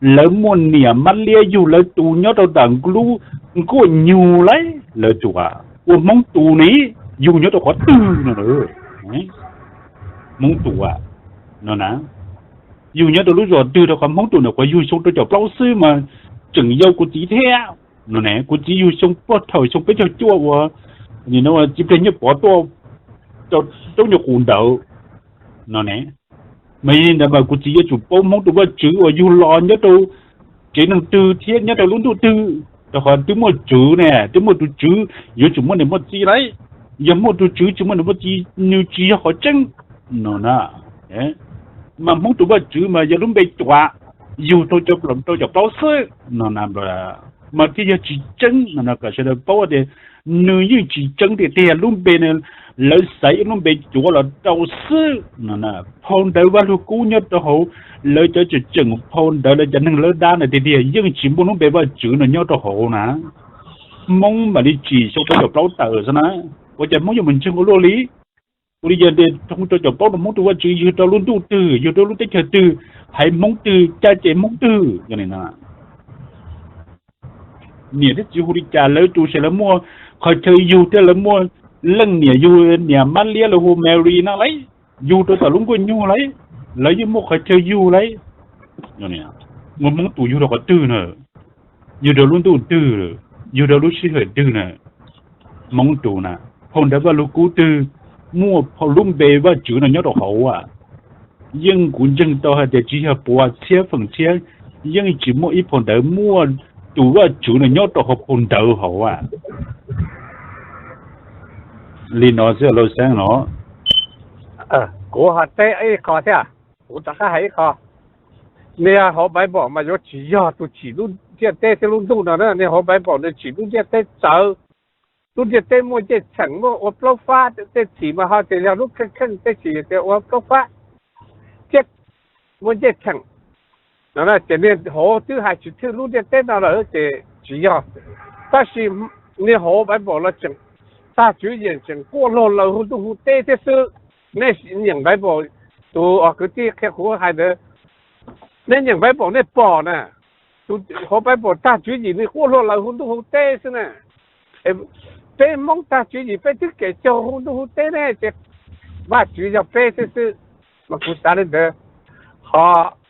lawv muaj niam mab liab yug lawv tus nyob rau tom lub nkuaj nyug lauj, lawv tus, ua Hmoob tus ne yug nyob rau qhov twg no? Hmoob tus no na, yug nyob rau lub zos twg rau qhov Hmoob tus ntawm qhuav yug xyoo rau caum plaub xwb mas tseem yau kuv txiv thiab no ne. Kuv txiv yug xyoo puag thaum xyoo peb caug cuaj uas txiv plig Nyiaj Pov tuaj rau tiaj nyuj qus ntawd no ne. Mas yog li ntawd mas kuv txiv yuav tsum paub Hmoob tus Vajtswv uas yug los nyob rau tsev neeg twg thiab nyob rau lub ntuj twg, rau qhov twb muaj tswv ne, twb muaj tus tswv, yuav tsum muaj niam muaj txiv lauj. Yog muaj tus tswv tsis muaj niam muaj txiv nws tsis yog qhov tseeb no na. Mas Hmoob tus Vajtswv mas yog lub npe cuav, yug rau rau caum plaub xwb no na. Mas thiaj yog tsis tseeb no kom sawv daws paub tias nws yeej tsis tseeb tiag tiag. Lub npe no lawv xaiv ib lub npe cuav los rau xwb no na. Phau ntawv Vaj Lug Kub nyob rau hauv lawv cov tseem tseem phau ntawv lawv cov neeg lawv dab ntawd tiag tiag yeej tsis muaj lub npe Vajtswv no nyob rau hauv na. Hmoob mam li tsim xyoo rau caum plaub tawm xwb na. Ua cas Hmoob yuav mus ntseeg ua luaj li? Ua li yog tias xyoo rau caum plaub no Hmoob tus Vajtswv yug rau lub ntuj twg, yug rau lub teb chaws twg, haiv Hmoob twg, caj ces Hmoob twg? Niam thiab txiv hu li cas lawv tus ces lawv muaj qhov chaw yug thiab lawv muaj leej niam yug, niam mab liab lawv hu Mary no lauj, yug rau tom lub nkuaj nyuj lauj, lawv yeej muaj qhov chaw yug lauj. Muaj Hmoob tus yug rau qhov twg na? Yug rau lub ntuj twg? Yug rau lub sij hawm twg na? Hmoob tus na, phau ntawv Vaj Lug Kub twg muaj lub npe Vajtswv no nyob rau hauv a? Yeej kuv ntseeg tau hais tias tsis yog puas txhiab feem txhiab yeej tsis muaj ib phau ntawv muaj tus Vajtswv no nyob rau hauv phau ntawv hauv a. Li no xwb Lauj Xeeb no. Kuv ho teb ib qho thiab, kuv rov qab hais ib qho. Niag hauv Bible mas yuav tsis yog tus tsim lub ntiaj teb thiab lub ntuj no na. Niag hauv Bible nws tsim lub ntiaj teb txawv, lub ntiaj teb muaj ncej cheem muaj ua plaub fab, tej txhim mas ho tias yog lub kheej kheej, tej txhim tias ua plaub fab thiab muaj ncej cheem no. Ces niag hauv twb hais tsis thwj lub ntiaj teb no lawm ces tsis yog. Tab sis niag hauv Bible los tseem tag tswv yim tseem quaj luag laws hu ntuj hu teb thiab xwb. Nej nyeem Bible, tus kwv tij qhia kuv hais ntawd, nej nyeem Bible nej pom na, tus hauv Bible tag tswv yim nws quaj luag laws hu ntuj hu teb xwb na. Peb Hmoob tag tswv yim peb twb kem caug hu ntuj hu teb ne, ces Vajtswv yog peb xwb xwb. Mas kuv xav li ntawd, ho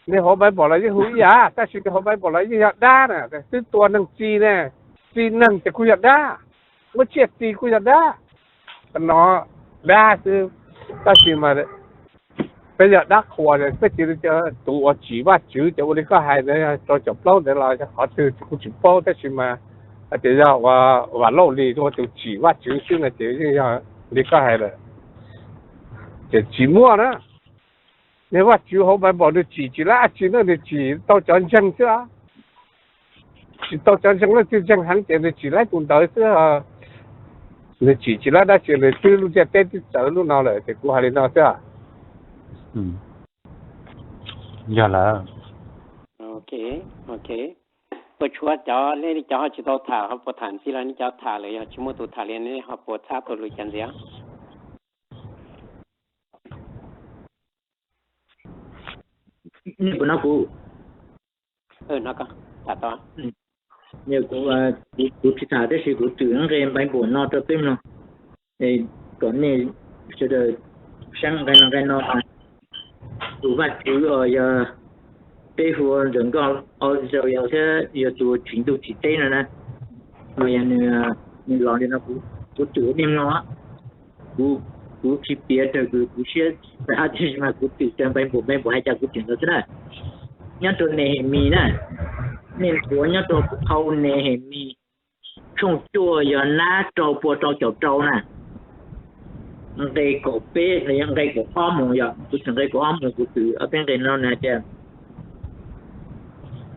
Nws hauv Bible los yeej hu ib yam, tab sis nws hauv Bible los yeej yog dab na, twb tua neeg txi ne, txi neeg ces kuj yog dab, muab tsiaj txi kuj yog dab. No dab xwb, tab sis mas peb yog dab qhuas, peb tsis tus uas tsim Vajtswv ces ua li koj hais ntawd, rau caum plaub ntawd los qhov twg kuj tsis paub, tab sis mas hais tias yog ua Vam Lauj Lis ua tus tsim Vajtswv xwb no ces yeej yog li koj hais lawm. Ces tsis muaj na, niag Vajtswv hauv Bible nws tsim tsis laib dab tsi na, nws tsim tau cov ntseeg xwb. Tsim tau cov ntseeg, leej twg ntseeg heev ces nws tsim laib tus ntawd xwb. Nws tsim tsis laib dab tsi, nws twb lub ntiaj teb twb txawv lub no lawm ces kuv hais li no xwb. Yog lawm. Ok, ok. Puas tshuav cov, cov ho tsis tau tham ho puas tham ntxiv los nej cov tham lawm, yog tsis muaj tus tham li nej ho puas txhab tau lus cov ntxiv? Nej puas nov kuv? Kuv, kuv tsis tham tab sis kuv twm nqe Bible no rau peb mloog, kom nej sawv daws saib nqe no, nqe no. Tus Vajtswv os, yog peb hu ua ntawm nkoj os, yog thiab yog tus tsim ntuj tsim teb no na, mas yog nws los li no, kuv twm ua nej mloog. Kuv tsis piav raws kuv siab, tab sis mas kuv twm raws Bible, Bible hais cas kuv twm ntawd xwb na. Nyob rau Nehemis na, nej nthuav nyob rau phau Nehemis tshooj cuaj yog nab rau pua rau caum rau na, nqe kaum peb los yog nqe kaum ob mus, yog kuv twm nqe kaum ob mus, kuv twm ob peb nqe no na tias,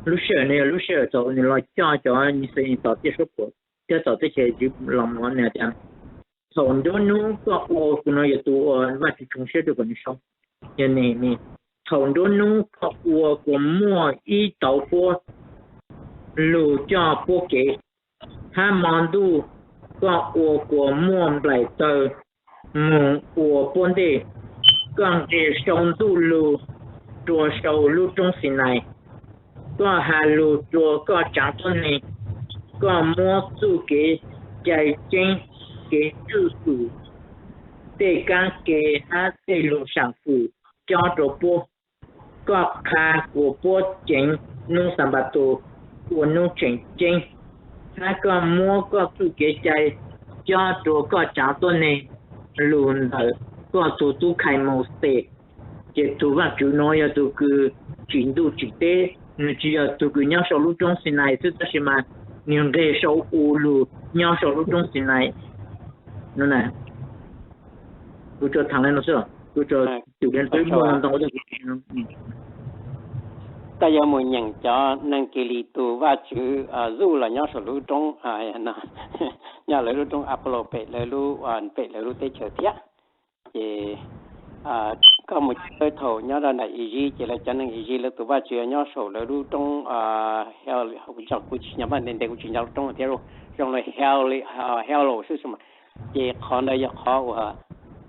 lub sij hawm no yog lub sij hawm thaum nws los coj cov Yixalayees tom tiaj suab puam thiab tom teb chaws Iziv los mus na tias, thaum nruab hnub koj ua, kuv no yog tus uas Vajtswv tshoov siab rau kom nws sau, yog Nehemis, thaum nruab hnub koj ua kua muaj ib tauv puab lug coj puab kev, hab mo ntuj koj ua kua muaj nplaim taw moog ua puab ntej. Koj nqis sau ntuj lug rua sau lub roob Xinais, koj has lug rua koj tsaav tuab neeg, koj muab txuj kev cai ceeb, kev tswj fwm, tej kaab ke hab tej lug saam fwm cob rua puab. Koj qha kuas puab ceev nub Xanpataus ua nub tseem ceeb, hab koj muab koj txuj kev cai cob rua koj tsaav tuab neeg lug ntawm koj tug tub khai Mauxes. Ces tug Vaajtswv nuav yog tug kws tsim ntuj tsim teb, nwg tsis yog tug kws nyob sau lub roob Xinais xwb, tab sis mas nwg nqeg sau u lug nyob sau lub roob Xinais. Kuv tsuas thaam le nuav xwb, kuv tsuas twm le ntau. Koj yuav mus nyeem cov neeg Kilis tug Vaajtswv zuj los nyob sau lub roob, nyob lawv lub roob Apollo pem lawv lub, pem lawv lub teb chaws thiab. Ces koj mus thaum nyob rau nram Iziv ces lawv cov neeg Iziv lawv tus Vaajtswv nyob sau lawv lub roob, kuv tsis nco ntev ntev kuv tsis nco lub roob thiab, zoo li Hello xwb. Ces qhov ntawd yog qhov uas,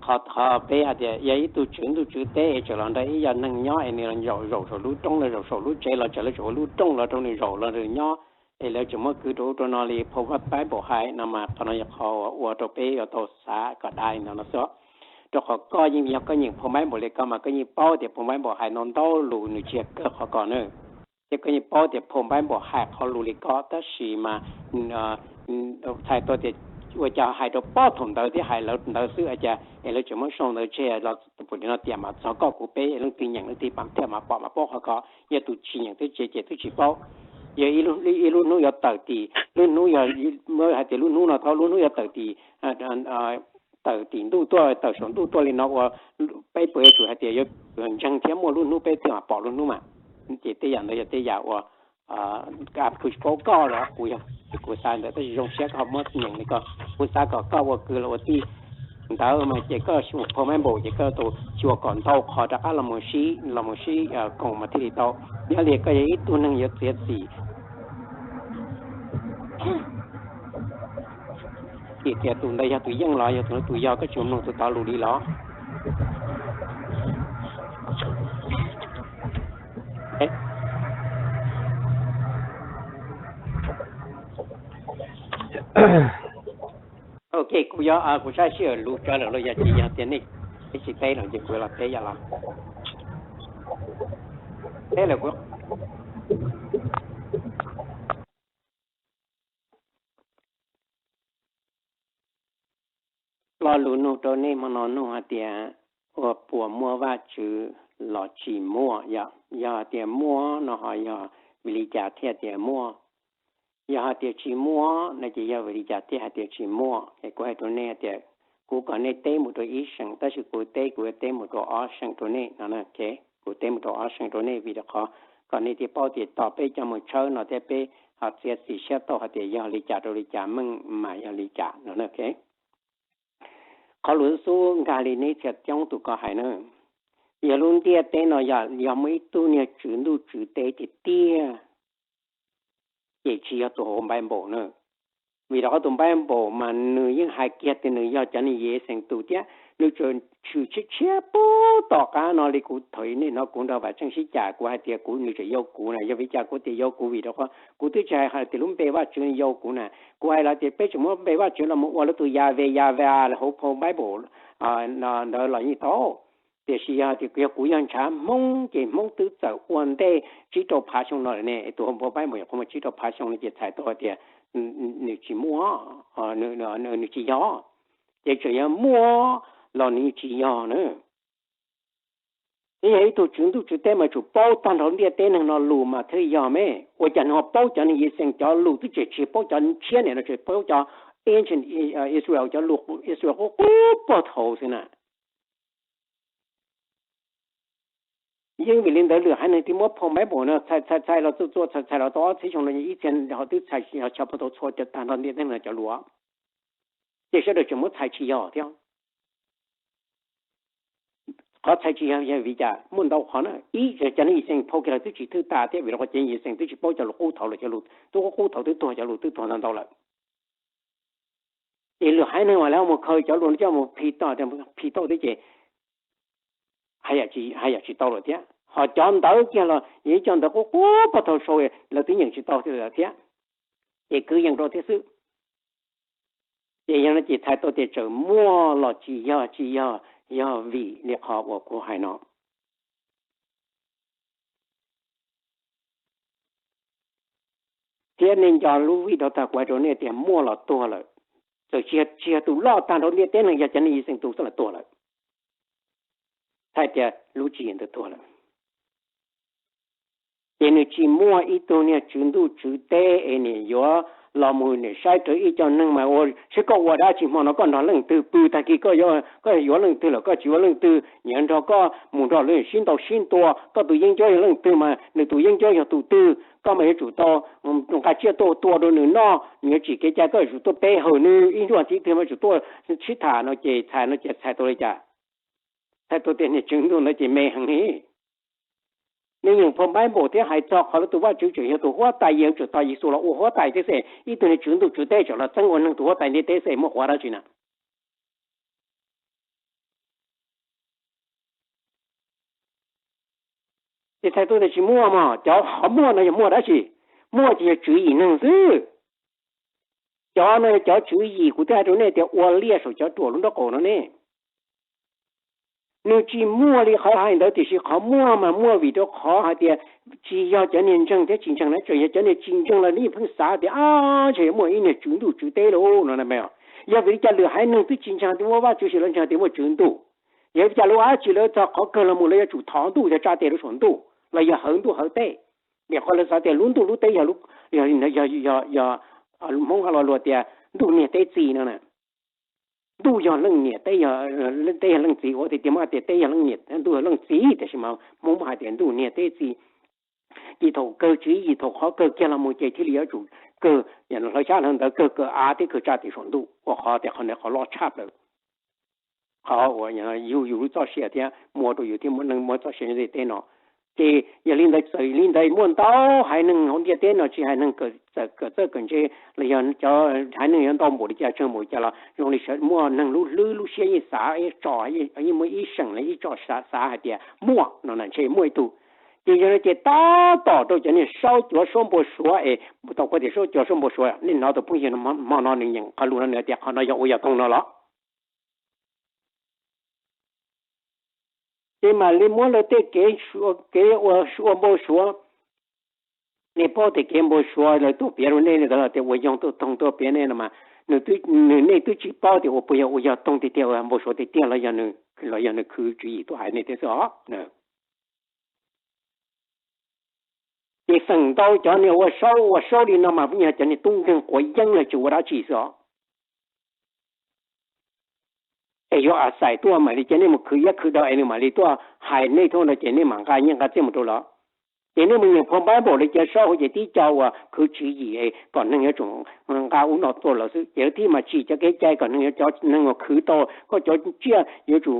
qhov, qhov peb hais tias yog ib tug tswv ntuj tswv teb es tseem los nrog ib yog neeg nyob es nws los zaum zaum saum lub roob los zaum saum lub tsev los tseem lawv tseem ua lub rooj los rau nws zaum los nws nyob, es lawv tseem muab kwv rau ub rau no li phau Bible hais no mas qhov no yog qhov uas ua rau peb yuav tau xav kom dai no no xwb. Rau qhov koj yeej yog koj nyeem phau Bible li ko mas koj yeej paub tias phau Bible hais no ntau lus nws tsis yog kawg qhov ko na. Ces koj yeej paub tias phau Bible hais qhov lus li ko tab sis mas txhais tau tias ua cas hais rau pob thaum ntawd thiab hais lawv ntawd xwb ua cas es lawv tseem muab sau ntawd tseg los pum li no tias mas txog koj kuv peb leej twg nyeem leej twg thiaj mam pom mam paub qhov ko. Yog tus tsis nyeem twb tsis ces twb tsis paub. Yog ib lub hnub yuav tawm tim, lub hnub yog, hais tias lub hnub no thaum lub hnub yuav tawm tim, tawm tim ntuj tuaj, tawm saum ntuj tuaj li no ua peb puas yuav tsum hais tias yuav ntseeg thiab muaj lub hnub peb thiaj mam pom lub hnub mas. Ces tej yam ntawd yog tej yam uas kuv tsis paub koj los kuv yog kuv xav ntawd tab sis zoo siab koj ho muab nyeem li ko. Kuv xav kom koj ua kwv los ua tij ntawd mas ces koj xyuas phau Bible ces koj tau xyuas kom ntau qhov rov qab los mus sib, los mus sib koom mas thiaj li tau. Yog li koj yog ib tug neeg yuav txiav txim, txiav txim tias tus ntawd yog tus yeej los yog tus, tus yog koj tsis mloog tus tod lus li los. Ok, kuv yuav, kuv saib sij hawm lus tsawg lawm los yog tsis yog tias nej tsis teb lawm ces kuv los teb yom los. Lo lus nug rau nej hmo no nug hais tias, ua puas muaj Vajtswv los tsis muaj? Yog, yog hais tias muaj no ho yog vim li cas thiaj tias muaj? Yog hais tias tsis muaj no ces yog vim li cas thiaj hais tias tsis muaj? Es kuv hais rau nej tias, kuv kom nej teb mus rau ib seem, tab sis kuv teb, kuv yuav teb mus rau ob seem rau nej no. Kuv teb mus rau ob seem rau nej vim rau qhov kom nej thiaj paub tias tos peb cov mus tshawb no thiab peb ho txiav txim siab tau hais tias yog li cas rau li cas, meej mas yog li cas no. Qhov lus xub nkag li neb txhia coob tus ko hais na, yog lub ntiaj teb no yog, yog muaj ib tug niag tswv ntuj tswv teb tiag tiag, ces tsis yog tus hauv Bible na. Vim rau qhov tus Bible mas nws yeej hais kiag tias nws yog cov niag Yexees tus thiab nws tseem tshwm tshiab tshiab puag tom qab no li kuv thaum nej hnov kuv nrog Vam Tseej sib cam, kuv hais tias kuv, nws tseem yau kuv na. Yog vim li cas kuv tias yau kuv? Vim rau qhov kuv twb tsis hais tias lub npe Vajtswv yau kuv na. Kuv hais los tias peb tseem muab npe Vajtswv los mus ua lub tus Yahweh, Yahweh hauv phau Bible ntawd los yeej tau. Tiam sis yog tias yog kuv yog ntshav Hmoob ces Hmoob twb txawm ua ntej tsib rau phav xyoo no lawm ne. Tus hauv phau Bible nyuam qhuav muaj tsib rau phav xyoo no ces txhais tau hais tias nws tsis muaj, nws tsis yog. Ces tseem yog muaj los nws tsis yog na. Yog ib tug tswv ntuj tswv teb mas tsum paub tag nrho ntiaj teb neeg no lus mas thiaj yog me. Ua cas nws ho paub cov neeg Yexees cov lus twb tsis, tsis paub cov tshiab niam no, tsis paub cov ancient Israel, cov lus Israel qub qub puag thaum xwb na. Yeej vim li ntawd lwm haiv neeg thiaj muab phau Bible no txhais txhais txhais los txua txhais txhais los tau ob txhiab xyoo no, ib txhia ho twb txhais tshaj puag tau txhua cov tag nrho ntiaj teb no cov lus, ces sawv daws tseem muab txhais tsis yog thiab. Qhov txhais tsis yog yog vim cas? Muaj ntau qhov na. Ib, cov neeg Yexees phau kiag los twb tsis thwj tas thiab vim rau qhov cov Yexees twb tsis paub cov lus qub thaum lawm, cov lus twb qub thaum twb tuag, cov lus twb tuag ntau ntau lawm. Es lwm haiv neeg mas lawv ho mus khaws cov lus no coj mus phis tau, phis tau thiab ces haj yam tsis tau lawm thiab. Ho cov ntawd kiag los yog ib co ntawd qub qub puag thaum sau, lawv twb nyeem tsis tau lawm thiab, ces kwv yees rau thiab xwb. Ces yog no ces txhais tau tias tseem muaj los tsis yog, tsis yog, yog vim li qhov uas kuv hais no. Thiab nej nco lub vij rau tag kuv hais rau nej tias muaj los tuag lawm. Txawm tsis yog tus loj tag nrho ntiaj teb neeg, yog cov neeg Yexees tus xwb los tuag lawm. Txhais tias lub tswv yim ntawd tuag lawm. Ces nws tsis muaj ib tug niag tswv ntuj tswv teb es nws yuav los mus nws saib rawv ib co neeg mas ua, seb koj ua dab tsi hmo no, koj nrog leej twg pw, tag kis koj, koj yuav leej twg lawm, koj tsis yuav leej twg, nyias nrog koj mus nrog lawv sib ntaus sib tua, koj tus yeeb ncuab yog leej twg mas nws tus yeeb ncuab yog tus twg, koj mas yuav tsum tau nqa tsiaj tuaj tua rau nws noj, nws yuav tsim kev cai koj yuav tsum tuaj pe hawm nws, ib ntsuj tiv twg mas yuav tsum tuaj sib tham no ces txhais no ces txhais tau li cas? Txhais tau tias niag tswv ntuj ntawd ces me heev li. Nej nyeem phau Bible thiab hais txog qhov lawv tus Vajtswv tseem yog tus huab tais, yeej tsum tos Yexus los ua huab tais thiab xwb, ib tug niag tswv ntuj tswv teb tseem los txeeb ua neeg tus huab tais ntiaj teb xwb, muaj qhuav dab tsi na? Ces txhais tau tias tsis muaj mog. Cov qhov muaj no yog muaj dab tsi? Muaj ces yog tswv yim neeg xwb. Cov no yog cov tswv yim kuv twb hais rau nej tias ua liaj saum cov ruam lub nraub qaum no ne. Nws tsis muaj li qhov hais ntawd, tiam sis qhov muaj mas muaj vim rau qhov hais tias tsis yog cov niag ntseeg thiab tsis ntseeg na, tseem yog cov niag tsis ntseeg los nej pheej xav tias ab ntshe yuav muaj ib niag tswv ntuj tswv teb lauj no. Yog vim li cas lwm haiv neeg twb tsis ntseeg tias muaj Vajtswv, sis lawv ntseeg tias muaj tswv ntuj? Yog vim li cas lawv ua dab tsi lawv txog qhov kawg los mus lawv yuav tsum thov ntuj thiab tsa tes rau saum ntuj, los yog hawv ntuj hawv teb? Vim qhov lawv xav tias lub ntuj lub teb yog, yog Hmoob ho lo lus tias ntuj niag teb txiv no na. Ntuj yog leej niam, teb, teb yog leej txiv, ua tiag tiag muab hais tias teb yog leej niam, ntuj yog leej txiv, tiam sis mas Hmoob muab hais tias ntuj niag teb txiv. Ces thaum kawg tswv yim, thaum qhov kawg kiag los mus ces thiaj li yuav tsum kawg hlawv xyab hlawv ntawv, kawg kawg av thiab kawg tsa tes saum ntuj, ua qhov tias qhov ntawd qhov loj tshaj plaws. Qhov uas yug yus lub txoj sia thiab muaj rau yus thiab muaj neeg muaj txoj sia nyob ntiaj teb no. Ces yog li ntawd, txawm li ntawd muaj ntau haiv neeg hauv ntiaj teb no, tsis hais neeg kawm txawj kawm ntse los yog cov haiv neeg yuav ntau npaum li cas tsawg npaum li cas los zoo li muaj neeg lub hlwb lub siab yeej xav, yeej tso, yeej muaj ib seem li ib tso xav hais tias muaj no na, ntshe muaj ib tug. Ces yog no ces tab tom rau cov niag saub cuav saub npua suav es tau kuv tias saub cuav saub npua suav, nej hnov tus phooj ywg hmo no nws nyeem qhov lus no nws tias qhov no yog ua yog toog no los? Ces mam li muab lawv tej kev, kev ua npau suav. Nej paub tias kev npau suav lawv tuaj piav rau nej li ntawd los tias ua yoog tuaj toog tuaj piav nej no mas, nws nej twb tsis paub tias ua puas yog ua yog toog tiag tiag, ua npau suav tiag tiag los yog nws khwv tswv yim tuaj hais nej thiab xwb os. Ces feem ntau cov niag ua saub ua saub li no mas yog cov niag tub nkeeg quav yeeb los tsis ua dab tsi xwb os. Es yuav a xais tuaj mam li cia nej mus khwv iab khwv daw es nws mam li tuaj hais nej thiab no ces nej mam nqa nyiaj nqa txiaj mus rau lawv. Ces nej mus nyeem phau Bible li cov saub hauv ces tib co uas khwv tswv yim kom neeg yuav tsum nqa ub no tuaj lawm xwb, ces lawv thiaj mam tsim cov kev cai kom neeg yuav cov neeg uas khwv tau koj cov tsiaj yuav tsum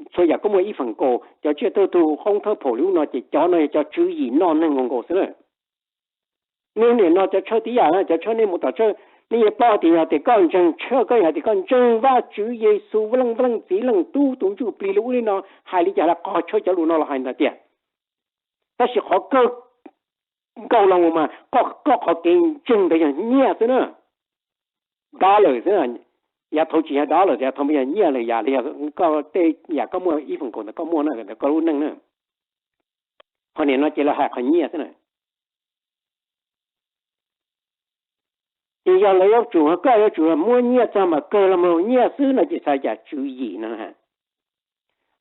txhua yam koj muaj ib feem kaum, cov tsiaj thawj tug qoob thawj phaum li ub no ces cov no yog cov tswv yim noj neeg nkaus nkaus xwb na. Nej nim no cov tshawj tib yam na, cov tshawj nej mus tom tshawj, nej yeej paub tias yog tias koj ntseeg tshawj, koj yog tias koj ntseeg Vajtswv, Yexus, Leej Vaj Leej Txiv, Leej Tub, tus Ntsuj Plig li ub li no, hais li cas los qhov tshawj cov lus no los hais ntawd tiag. Tab sis qhov kawg nkaus los mus mas koj qhov kev ntseeg ntawd yog nyiaj xwb na, dollar xwb. Yav thaud tsis yog dollar, yav thaud mas yog nyiaj lawm, yam li yog koj tej yam koj muaj ib feem kaum ntawd koj muaj na, ntawm koj lub neej na. Qhov nim no ces lawv hais qhov nyiaj xwb na. Ces yog lawv yuav tsum, koj yuav tsum muab nyiaj txog mas kawg los mus nyiaj xwb no ces xav cas tswv yim no.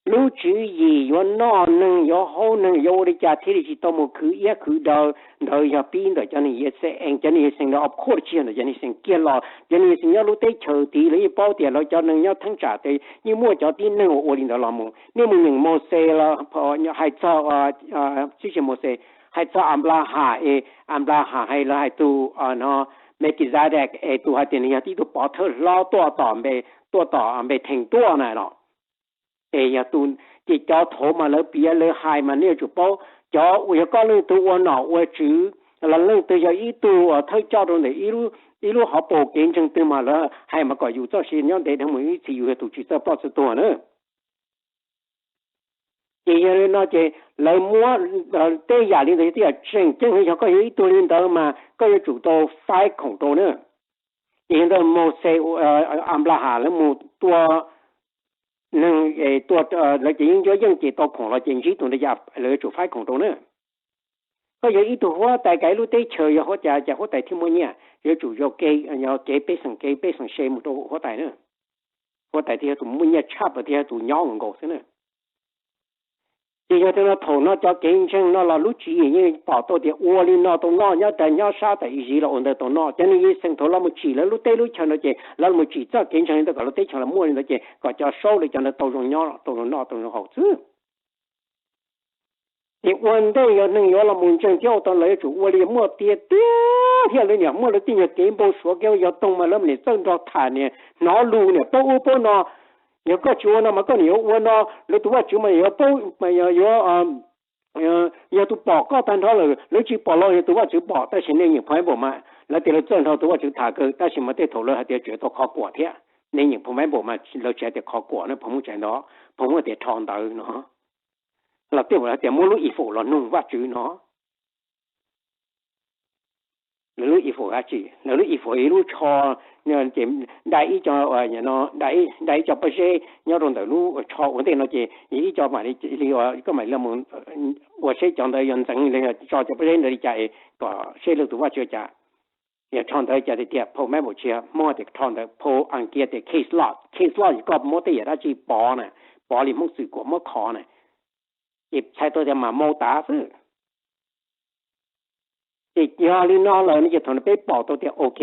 Lub tswv yim yuav noj neeg, yuav haub neeg, yuav ua li cas thiaj li tsis tau mus khwv iab khwv daw, ntawd yog pib ntawm cov neeg Yixalayees, cov neeg Yixalayees ntawd of course tsis yog ntawm cov neeg Yixalayees kiag los, cov neeg Yixalayees nyob lub teb chaws tid lawv yeej paub tias lawv cov neeg nyob theeb tsam tes yeej muaj cov tib neeg uas ua li ntawd los mus. Nej mus nyeem Mauxes los hais txog, tsis yog Mauxes, hais txog Anplahas es Anplahas hais lawv hais tus no Mekixedes es tus hais tias nws yog tib tug pov thawj hlob tuaj tom npe, tuaj tom npe theem tuaj na los. Es yog tus, ces cov thaud mas lawv piav lawv hais mas nej yuav tsum paub, cov uas yog koj leej twg ua nom ua tswv los leej twg yog ib tug uas thawj coj rau ntawm ib lub hauv paus kev ntseeg twg mas lawv hais mas kom yus txoj sia nyob ntev dhawv mus, ib txhis yus yog tus tsis txawj ploj txawj tuag na. Ces yog li no ces lawv muab tej yam li ntawd yog tej yam tseem ceeb heev, yog koj yog ib tug li ntawd mas koj yuav tsum tau faib khoom rau na. Ces yog ntawd Mauxes, Anplahas lawv mus tua neeg, lawv ces yeej ncuab yeej ces tau khoom los ces ntsib tus ntawd ces lawv yuav tsum faib khoom rau na. Koj yog ib tug huab tais kav ib lub teb chaws yog huab, cas cas huab tais thiaj muaj nyiaj? Yuav tsum yog kev pej xeem, kev pej xeem se mus rau huab tais na. Huab tais thiaj yog tus muaj nyiaj tshaj plaws, thiaj yog tus nyob nkaus xwb na. Ces yog li no thaum no cov kev ntseeg no los lub tswv yim yeej pom tau tias ua li no tau noj, nyob ras nyob sab tas Iziv los ua ntawd tau noj. Cov neeg Yixalayees thaum los mus tsim lawv lub teb lub chaws ntawd ces lawv los mus tsim txoj kev ntseeg li ntawd kom lub teb chaws los muaj li ntawd ces kom cov saub li cov ntawd tau zoo nyob, tau zoo noj, tau zoo haus xwb. Ces ua ntej yog neeg yuav los mus ntseeg thiab ua tau lawv yuav tsum ua li muaj tiag tiag thiab lawv niam muaj lawv tej nyuag kev npau suav kev ua yog toog mas lawv mam li txawj nrog tham niam hnov lus niam paub ub paub no. Yog koj tsis ua no mas koj niam yuav ua no, lawv tus vaj tswv mas yuav paub, yuav, yog tus pom koj tag nrho lawm, lawv tsis pom los yog tus vaj tswv pom, tab sis nej nyeem phau Bible mas lawv tias lawv txawj nrog tus vaj tswv tham kawg, tab sis mas tej thaum lawv hais tias tseem tau qhov kuam thiab. Nej nyeem phau Bible mas lawv tsis hais tias qhov kuam na, phau Hmoob tsis hais ntawd, phau Hmoob tias rho ntawv no. Los tej hais tias muab lub effort los nug vaj tswv no. Lawv lub effort dab tsi? Lawv lub effort ib lub tsho, ces dai ib co, dai ib co pob zeb nyob rau ntawm lub tsho ua ntej no ces ib co mam li, koj mam li mus ua seb cov ntawd yog ntxeev los yog tso cov pob zeb ntawd li cas es kom seb lawv tus vaj tswv cas. Yog rho ntawd cas tiag tiag, phau Bible tsis yog Hmoob tias rho ntawd, phau Askiv tias case law, case law yog koj muab tej yam dab tsi pov na, pov li Hmoob xwm kuam muab khov na, ces txhais tau tias mam mau tav xwb. Ces yog li no lawm no ces thaum no peb pom tau tias ok,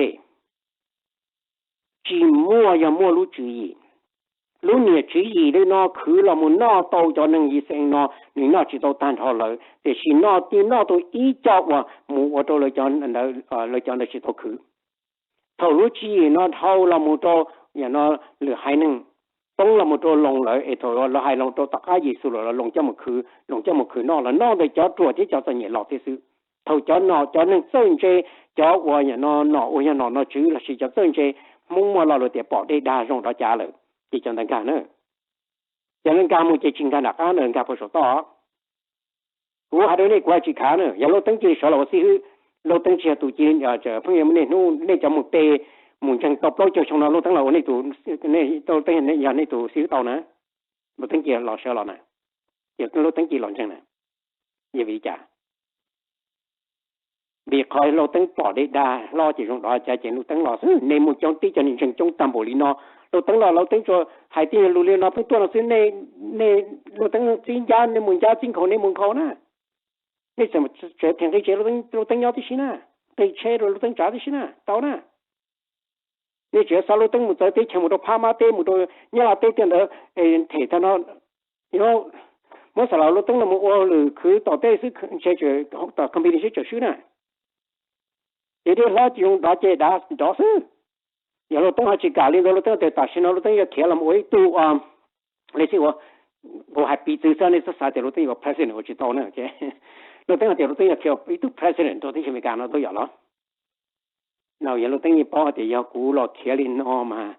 tsis muaj, yog muaj lub tswv yim. Lub niam tswv yim li no khwv los mus noj tau cov neeg Yixalayees no, nws noj tsis tau tag nrho lawv, tiam sis noj tij noj tau ib co uas mus ua rau lawv cov ntawd tsis tau khwv. Thaum lub tswv yim no dhau los mus rau, yam no, lwm haiv neeg poob los mus rau Loos lawm es thaum lawv hais Loos rau tom qab Yexus lawm los Loos coj mus khwv, Loos coj mus khwv noj los noj ntawm cov ruam thiab cov txom nyem los thiab xwb. Thaum cov nom, cov neeg txawj ntse, cov uas yam no nom uas yog nom nom tswv lossis cov txawj ntse, Hmoob muaj lo lus tias pom dej dag zoo rov cav lawm, ces cov ntawd nkag na. Cov ntawd nkag mus ces tsis nkag nram qab na, nkag puag saum toj. Kuv hais rau nej, kuv hais tsis khav na, yog Lauj Teeb cia li sawv los ua xib hwb, Lauj Teeb tsis yog tus cia li, pheej yog nej hnub nej cov mus pe, mus ntseeg tau plaub caug xyoo no Lauj Teeb los ua nej tus, Lauj Teeb yog nej tus xib hwb tau na. Lauj Teeb cia li los sawv los na. Ces lub teeb ci los ntseeg na. Yog vim li cas? Vim qhov lub teeb pom dej dag hlob ces zoo dov cas ces lub teeb los xwb. Nej muaj coob tib cov neeg ntseeg coob tag npaum li no, lub teeb los lub teeb tsuas hais tib lus li no pheej tuaj no xwb. Nej, nej lub teeb txib ncab, nej mus ncab, txib nkhaus nej mus nkhaus na. Nej tseem, tseem them nqi tsev lub teeb nyob tib si na, nqi tsheb rau lub teeb tsav tib si na, tau na. Nej tseem xav lub teeb mus txawv teb chaws, mus rau Phab Mab teb, mus rau Nyab Laj teb tej ntawd, them tag no, muab xa los lub teeb no mus ua lwm khwv tom tej xwb, ntshe tseem tom company sib tseem swb na. Ces dej hlob ces zoo dov ces dav nrov xwb. Yog lub teeb ho tsis kam li ntawd, lub teeb tias tam sim no lub teeb yuav khiav los ua ib tug, li si ua, kuv hais piv txwv xwb, nej txhob xav tias lub teeb yuav president ua tsis tau na. Lub teeb hais tias lub teeb yuav khiav ib tug president rau teb chaws Amelikas no tuaj yom los. No yog lub teeb yeej paub hais tias yog kuv los khiav li no mas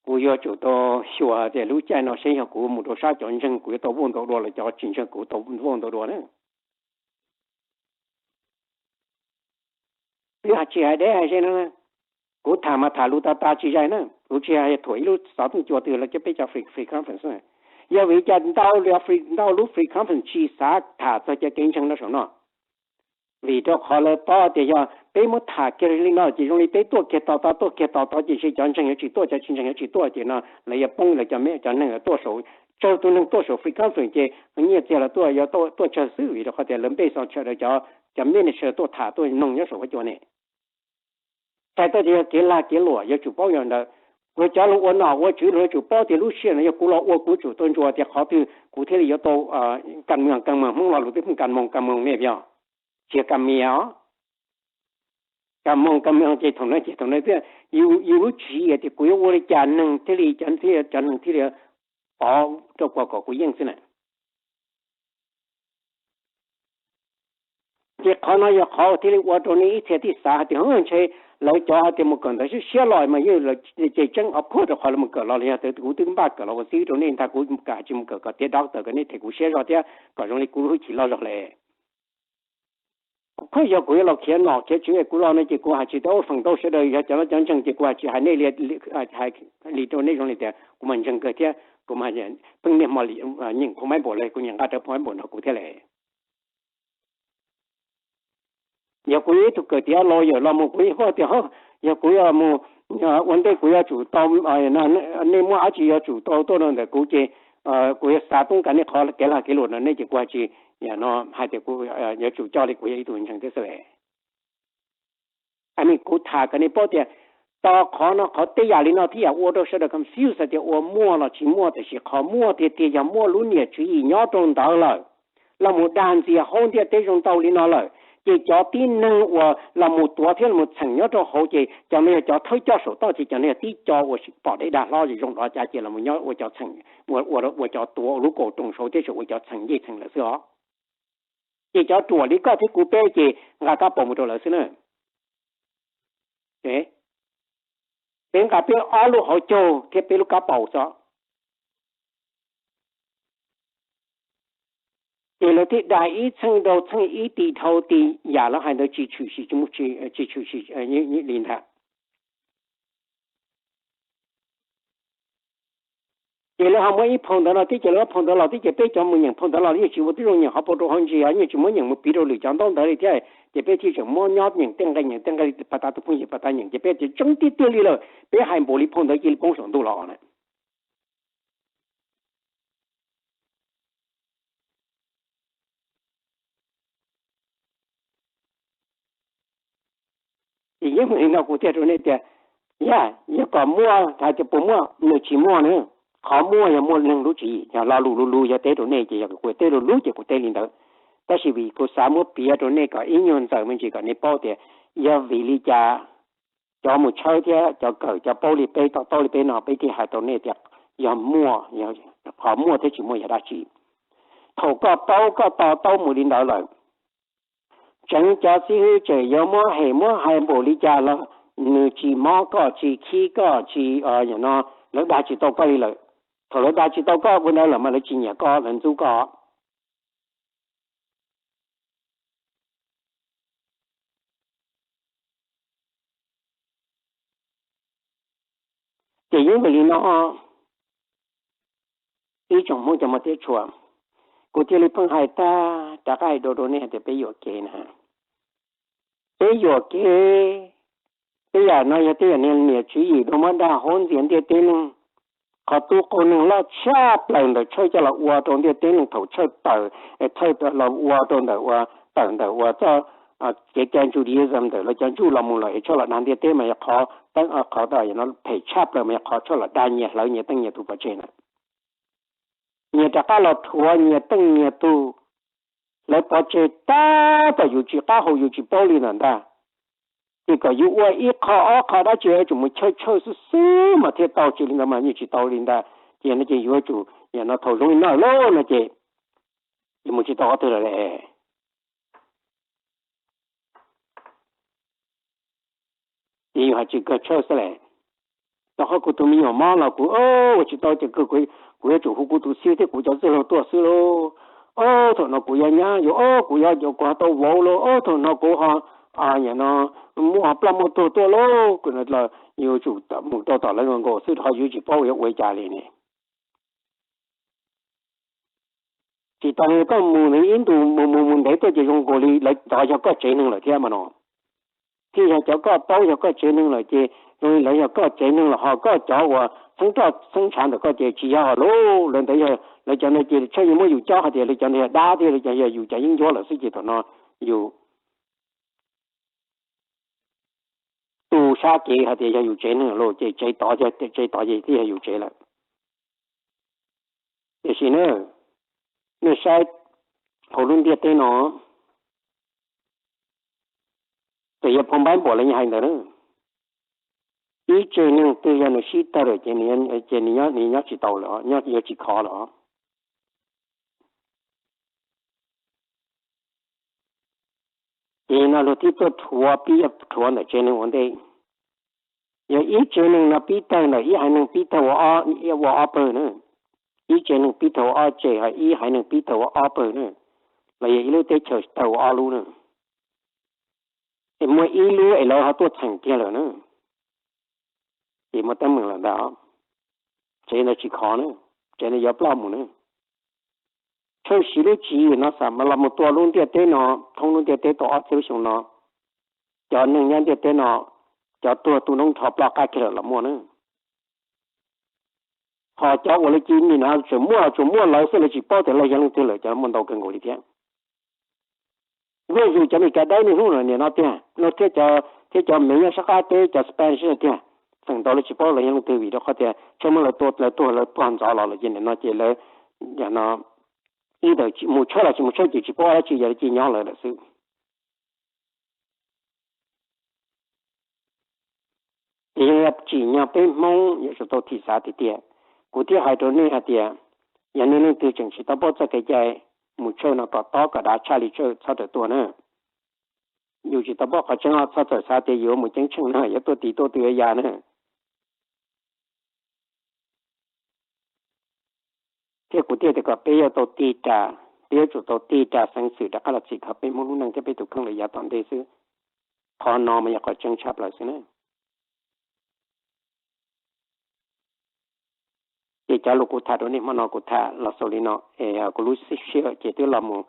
kuv yuav tsum tau xyuas tias lub caij no seb yog kuv mus rau sab cov ntseeg kuv yuav tau vauj ntau dua los cov tsis ntseeg kuv tau vauj ntau dua na. Twb tsis hais deb hais ze no, kuv tham mas tham lus tas tas tsis zais na, kuv tsis hais thuam ib lub xov tooj cua twg los cov peb cov free, free conference na. Yog vim li cas ntau, ntau lub free conference tsis xav tham txog cov kev ntseeg no saum no? Vim rau qhov lawv paub tias yog peb muab tham kiag li no ces zoo li peb tuaj kiag to to tuaj kiag to to ces ntshe cov ntseeg yuav tsis tuaj, cov tsis ntseeg yuav tsis tuaj ces no lawv yuav poob, lawv cov me cov neeg tuaj saum, tsawg tus neeg tuaj saum free conference ces nyiaj txiag los tuaj, yuav tuaj tsawg xwb, vim rau qhov tias lawv npej xov chaw rau cov, cov minister tuaj tham tuaj noog nyob saum huab cua ne. Txhais tau tias yog kev lag kev luam yuav tsum paub yog ntawd. Kuv cov los ua nom ua tswv los yuav tsum paub tias lub sij hawm no yog kuv los ua kuv tsum tau ntsuas tias qhov twg kuv thiaj li yuav tau, kas moos, kas moos Hmoob lo lus twb pheej kas moos, kas moos ne yog, tsis yog kas mias os. Kas moos, kas moos ces thaum no ces thaum no thiaj, yus lub tswv yim tias kuv yuav ua li cas neeg thiaj li, cov, cov neeg thiaj li pov rau kuv kom kuv yeej xwb na. Ces qhov no yog qhov thiaj li ua rau nej ib txhia thiaj xav hais tias ntshe lawv cov hais tias mus kawm ntawv siab siab los mas yeej ces tseeb, of course, rau qhov lawv mus kawm los los yog tias kuv twb npaj kawm los ua xib hwb rau nej ntag, kuv kam tsis mus kawm kom tiav doctor kom nej them kuv siab zog thiab kom zoo li kuv lub hwj chim loj zog li. Of course yog kuv yuav los khiav nom khiav tswv, kuv los no ces kuv hais tsis tau feem ntau sawv daws yog cov, cov ntseeg ces kuv hais tsis hais nej li, hais li rau nej zoo li tias kuv mas ntseeg kawg thiab kuv mas pheej niaj hmo nyeem phau maib npaum li kuv nyiam nqa rawv phau maib npaum nrog kuv thiab li. Yog kuv yog ib tug kawm tiav lawyer los mus kuv yeej paub tias yog kuv yuav mus ua ntej kuv yuav tsum tau, nej muab dab tsi yuav tsum tau tuaj rau ntawm kuv ces kuv yuav xav toob kas nej qhov kev lag kev luam no nej ces kuv hais tsis, no hais tias kuv yuav tsum coj li kuv yog ib tug ntseeg thiab xwb li. I mean kuv tham kom nej paub tias to qhov no qhov tej yam li no thiaj yam ua rau sawv daws confuse hais tias ua muaj los tsis muaj, tiam sis qhov muaj tiag tiag yog muaj lub niam tswv yim nyob rau ntawd lawm, los mus dag ntxias haub ntiaj teb zoo ntau li no lawm, ces cov tib neeg uas los mus tuav thiab los mus txheem nyob rau hauv ces cov no yog cov thawj coj saum toj, ces cov no yog tib co uas pom dej dag hlob zoo dov cas ces los mus nyob ua cov txheem, ua, ua cov tuav ua lub kaus roos saud thiab tseem ua cov txheem ncej txheem lawm xwb os. Ces cov ruam li koj thiab kuv peb ces nqa kab paus mus rau lawv xwb na. Peb nqa peb ob lub hauv caug thiab peb lub kab paus xwb. Ces lawv thiaj dag ib txheej dhau txheej, ib ti dhau ti, yam lawv hais ntawd tsis tshwm sim, tsis tshwm sim li ntag. Ces lawv ho muab ib phau ntawv los tib, ces lawv muab phau ntawv los tib, ces peb cov mus nyeem phau ntawv los yeej tsis ua tib zoo nyeem hauv paus rau hauv ntsis, yeej tsis muab nyeem mus piv rau lwm cov ntaub ntawv li thiab, ces peb thiaj tseem muab nyob nyeem tej nqe, nyeem tej nqe li pas tas tus phooj ywg pas tas nyeem, ces peb tias tseeb tiag tiag li lawm, peb hais npaum li phau ntawv cia li poob saum ntuj los na. Ces yeej li no kuv thiaj rau nej tias, yog, yog kom muaj hais tias puas muaj, nws tsis muaj na. Qhov muaj yog muaj neeg lub tswv yim, yog lo lus lus lus yog teb rau nej ces yog kuv teb lus lus ces kuv teb li ntawd. Tab sis vim kuv xav muab piav rau nej kom ib nyuag ntxaws me ntsis kom nej paub tias yog vim li cas cov mus tshawb thiab cov kawm cov paub li peb, to taub li peb no peb thiaj hais rau nej tias yog muaj, qhov muaj thiab tsis muaj yog dab tsi. Thaum koj paub koj to taub mus li ntawd lawm, tseev cov xib hwb tseem yuav muab hem muab hais npaum li cas los nws tsis mob koj, tsis khib koj, tsis, no, lawv dag tsis tau koj li lawm. Thaum lawv dag tsis tau koj ua ntawd lawm mas lawv tsis nyiam koj, lawv ntxub koj. Ces yeej vim li no, ib tsoom Hmoob cov muaj teb tshua, Kuv thiaj li pheej hais tag rov qab hais dua rau nej hais tias peb yuam kev na. Peb yuam kev, tej yam no yog tej yam niag niam tswv yim dua muab dag hauv ntxias ntiaj teb neeg. Qhov tub qaug neeg loj tshaj plaws ntawm Tshawj coj los ua rau ntiaj teb neeg thaum Tshawj tawm, Tshawj los ua rau ntawm ua tawm ntawm ua txoj kev cai Judaism ntawm lawv cov Jew los mus lawm es Tshawj los dag ntiaj teb mas yog qhov teeb qhov phem tshaj plaws mas yog qhov Tshawj los dag nyias hlawv nyias teej nyias tug pov tseg na. Nyias rov qab los rhuav nyias teej nyias tug, lawv pov tseg tab tom yus tsis qab hau yus tsis paub li ntawm ntag. Ces kom yus ua ib qho ob qho dab tsi yuav tsum mus chawj chawj xwb xwb mas thiaj tau, tsis li ntawd mas yeej tsis tau li ntag. Ces no ces yuav tsum, no thaum zoo li no lawm no ces yus mus tsis tau qhov twg lawm. Ces yus hais tsis kawg Tshawj xwb lawm. Rau qhov kuv tus me nyuam mob los kuv ua tsis tau ces kuv yuav tsum hu kuv tus txiv thiab kuv cov txwj laug tuaj xwb lauj. Ob thaum no kuv yuav nyab yuav, ob kuv yuav, kuv ho tau vauv lauj, ob thaum no kuv ho, no, muaj ploj muaj tuag tuaj lauj. Yus tsum mus rau tom lawv nkaus nkaus xwb rau qhov yus tsis paub yuav ua li cas li ne. Tsis tas li koj mus nws ib ntus mus mus mus ntev tuaj ces zoo nkaus li lawv cov yog koj tsev neeg lawm thiab mas no. Thiaj yog cov koj paub yog koj tsev neeg lawm ces zoo li lawv yog koj tsev neeg los ho koj cov uas txheeb roj txheeb ntshav ntawm koj ces tsis yog lauj. Lawv ntawd yog lawv cov ntawd ces Tshawj yeej muab yus cob hais tias lawv cov ntawd yog dab thiab lawv cov yog yus cov yeeb ncuab lawm xwb ces thaum no yus tu sab kev hais tias yog yus tsev neeg lauj ces tsev tod, tsev tod ces thiaj yog yus tsev lawm. Tiam sis na, nej saib hauv lub ntiaj teb no, txawm yog phau Npab Npuam los yeej hais ntawd na, ib tsev neeg twg yog nws sib tawg lawm ces nws nyob tsis tau lawm, nyob yuav tsis khov lawm. Ces no luag thiaj tuaj rhuav pib, rhuav ntawm tsev neeg ua ntej. Yog ib tsev neeg no pib tawg ntawm ib haiv neeg pib tawg ua ob pawg na, ib tsev neeg pib tawg ua ob tsev ho ib haiv neeg pib tawg ua ob pawg na, los yog ib lub teb chaws tawg ua ob lub na, es muaj ib lub es lawv ho tuaj txheem kiag lawm na, ces muaj teeb meem lawm ntag. Tsev ntawd tsis khov na, tsev ntawd yuav ploj mus na. Tshawj siv lub tswv yim no xam mas los mus tua lub ntiaj teb no, thoob lub ntiaj teb tau ob txhiab lub xyoo no, cov neeg nyob ntiaj teb no, cov tuag tu noob nrho ploj qab kiag lawm los muaj na. Ho cov uas lawv cia li nim no tseem muaj los tsuas muaj lawv xwb, lawv tsis paub tias lawv yog leej twg lawm cov muaj ntau kawg nkaus li thiab. Vim yus cov Meskas dawb niaj hnub no nim no tiag no thiab, thiab cov Mev nyob sab qab teb cov Spanish tiag, feem ntau lawv tsis paub lawv yog leej twg vim rau qhov tias tshawj muab lawv tua, lawv tuag, lawv tuag ntxov los lawm ces nim no ces lawv, yog no, ib ntawm mus tshawj los tsis mus tshawj ces tsis paub dab tsi, yog lawv cia nyob lawv lawm xwb. Ces yog tsim nyog peb Hmoob yuav tsum tau thim xav tiag tiag. Kuv thiaj hais rau nej hais tias, yog nej leej twg tseem tsis tau paub txoj kev cai, mus tshawj no kom tob kom dav tshaj li tshawj txhob rawm tuaj na. Yus tsis tau paub qhov tseeb los txhob txawm xav tias yuav mus ceeb tsheej no yuav tuaj tiv tuaj twg ya na. Thiab kuv thiaj tias kom peb yuav tau tig ras, peb yuav tsum tau tig ras xeev xwm rov qab los txhim kho peb Hmoob lub neej thiab peb tus kheej lawm yav tom ntej xwb. Qhov no mas yog qhov tseeb tshaj plaws xwb na. Ces cov lus kuv tham rau nej hmo no kuv tham los xaus li no es kuv lub sij hawm ces twb los mus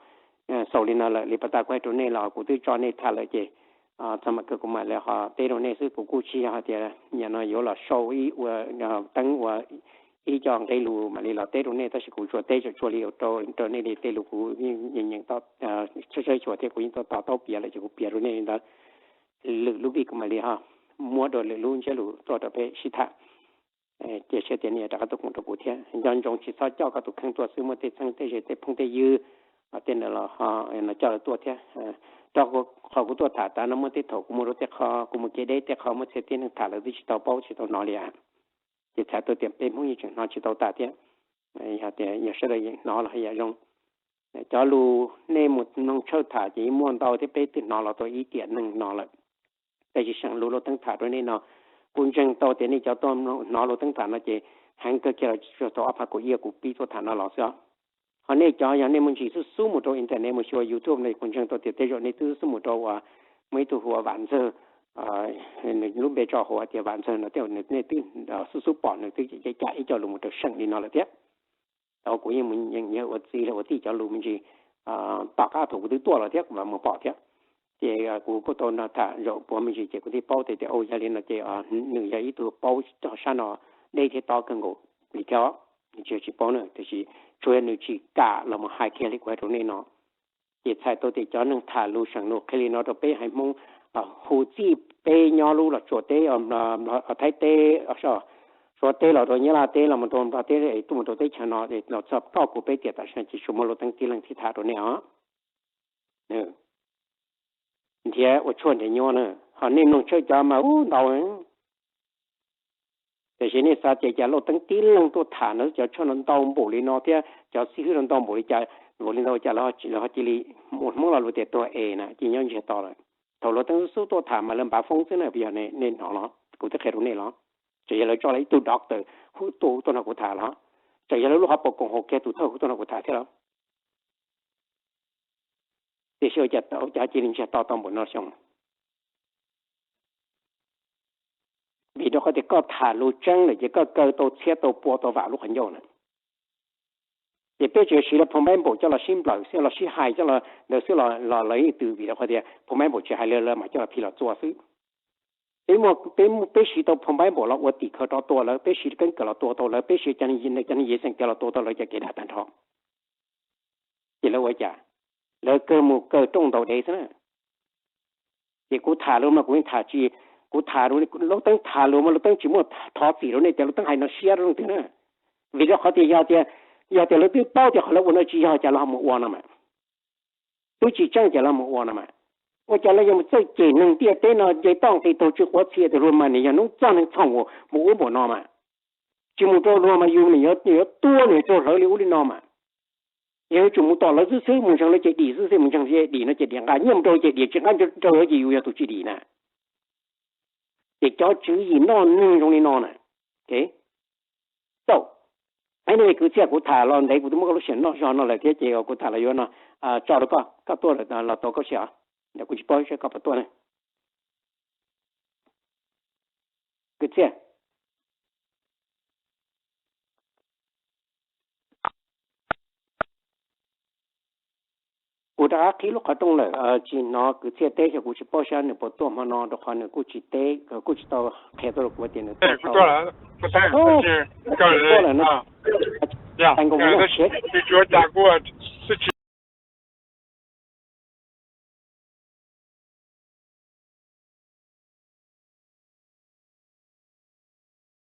xaus li no lawm. Li pas tas kuv hais rau nej los kuv twb tso nej tham lawm ces txog mam kawg kuv mam li ho teb rau nej xwb. Kuv kuj tsis yog hais tias nim no yuav los sau ib ua teeb ua ib co nqe lus mam li los teb rau nej, tab sis kuv tsuas teb tsuas tsuas li rau nej li tej lus kuv nyeem nyeem tshawb tshawb xyuas thiab kuv yeej to taub piav lawm ces kuv piav rau nej li ntawd. Lwm lub vij kuv mam li ho muab dua lwm lub ntsiab lus tuaj rau peb sib tham. Cia siab tias nej rov qab tuaj koom rau kuv thiab. Nco ntsoov tsis txhob coj koj tus kheej tuaj xwb, muaj tej txheeb tej ze tej phooj tej ywg tej no los no coj lawv tuaj thiab. Rau qhov kuv tuaj tham tas no muaj tej thaum kuv mus rau tej qho, kuv mus kev deb tej qho muaj txhia tib neeg tham lawv twb tsis tau paub tsis tau hnov li. Ces txhais tau tias peb Hmoob yeej tseem hnov tsis tau tas thiab. Yog tias yog sawv daws yeej hnov los haj yam zoo. Cov lus nej mus mloog tshawj tham ces yeej muaj ntau thiab, peb twb hnov los tau ib tiam neeg no lawm. Tab sis seem lus Lauj Teeb tham rau nej no, kuv ntseeg tau tias nej cov tuaj hnov Lauj Teeb tham no ces heev kawg kiag los tsuas tau ob phav kaum ib kuv pib tuaj tham no los xwb os. Ho nej cov yog nej mus ntsis xub xub mus rau internet mus xyuas YouTube no kuv ntseeg tau tias tej zaum nej twb xub mus rau uas muaj ib tug hu ua Vam Ntxawg, nws lub npe tso hauv hais tias Vam Ntxawg no tej zaum nej twb xub xub pom nws twb cam ib co lus mus rau seem li no lawm thiab. Thaum kuv yeej mus nyeem yawg ua txiv los ua tij cov lus me ntsis, tom qab thaum kuv twb tuaj los thiab kuv mam mus pom thiab. Ces kuv kuj tau nrog tham zaum puav me ntsis ces kuv thiaj paub tias, tias, o, yog li no ces nws yog ib tug paub txog sab no deb thiab tob kawg nkaus li thiab. Nws tsis yog tsis paub na, tiam sis tsuas yog nws tsis kam los mus hais kiag li kuv hais rau nej no. Ces txhais tau tias cov neeg tham lus seem lus qhia li no rau peb haiv Hmoob, hu txij peb nyob lub Los Tsuas teb, Thaib teb, Suav teb los rau Nyab Laj teb los mus rau Nplog teb, tuaj mus rau teb chaws no, los txog koj kuv peb tiam tam sim no ces tsuas muaj Lauj Teeb tib leeg thiaj tham rau nej os. Nrhiav ua tshuaj nrhiav nyuaj na, ho nej mloog tshawj cov mas ub ntau. Tiam sis nej xav tias cas Lauj Teeb tib leeg tuaj tham no cov tshuaj no ntau npaum li no thiab cov xib hwb no ntau npaum li cas, npaum li ntau cas lawv ho cia li ua Hmoob lo lus tias tuag es na, cia nyob ntsiag to lawm. Thaum Lauj Teeb xub xub tuaj tham mas lawv npav foob xwb na, yog nej hnov los kuv twb qhia rau nej los, tseem yog lawv tso lawv ib tug doctor tuaj tuaj nrog kuv tham los, tseem yog lawv lub hauv paus koom haum kiag tus thawj hauv tuaj nrog kuv tham thiab los. Tiam sis ua cas cia li ntsiag to tau npaum no xyoo? Vim rau qhov tias koj tham lus tseeb lawm ces koj kaw tau txhiab tau pua tau vam lub qhov ncauj na. Ces peb tseem siv lawv phoo Bible coj los sib nplawm xwb, los sib hais coj los ntawd xwb los lawv yeej twv, vim rau qhov tias phoo Bible tsis hais li lawv mam coj los phim los txua xwb. Peb muaj, peb siv tau phoo Bible los ua tim khawv rov tua lawv, peb siv keeb kwm los tua tau lawv, peb siv cov neeg yiv xeem tiav los tua tau lawv cov kev dag tag nrho. Ces lawv ua cas? Lawv kawg mus kaw rooj ntaus dev xwb na. Ces kuv tham lus mas kuv yeej tham tsis, kuv tham, Lauj Teeb tham lus mas Lauj Teeb tsis muaj thov txim rau nej tias Lauj Teeb hais no siab rau leej twg na. Vim rau qhov tias yog tias, yog tias lawv twb paub tias qhov lawv ua no tsis yog cas lawv ho mus ua no mas, twb tsis tseeb cas lawv mus ua no mas. Ua cas lawv yuav mus txawj cem neeg ntiaj teb no nce toj nqis taug tsw quav txhia tias luag mas nws yog hnub txog neeg txhoom mus ub npaum no mas. Tsis mus rau luag mas yus nws yuav tuag nws raug hlawv li ub li no mas. Yog yuav tsum mus tom lawv xwb xwb, mus ntseeg lawv ces dim xwb xwb, mus ntseeg lawv ces dim, no ces dim nqa nyiaj mus rau ces dim, tsis nqa rau lawv ces yus yog tus tsis dim na. Ces cov tswv yim noj neeg zoo li no na. Tau, ib ne kwv txhiaj, kuv tham los ntev kuv twb muab koj lub sij hawm noj zog no lawm thiab ces kuv tham los yuav no tso rau koj, koj tuaj los tau koj siab os. Kuv tsis paub seb koj puas tuaj ne. Kwv txhiaj, kuv rov qab qhib lub qhov rooj lawm, tsis hnov kwv txhiaj teb, xyov kuv tsis paub seb nws puas tuaj hmo no rau qhov nws kuj tsis teb, kuj tsis tau qhia tuaj rau kuv tias nws tuaj tau. Tuaj lawm no. Tag nkaus kuv nyob tsev.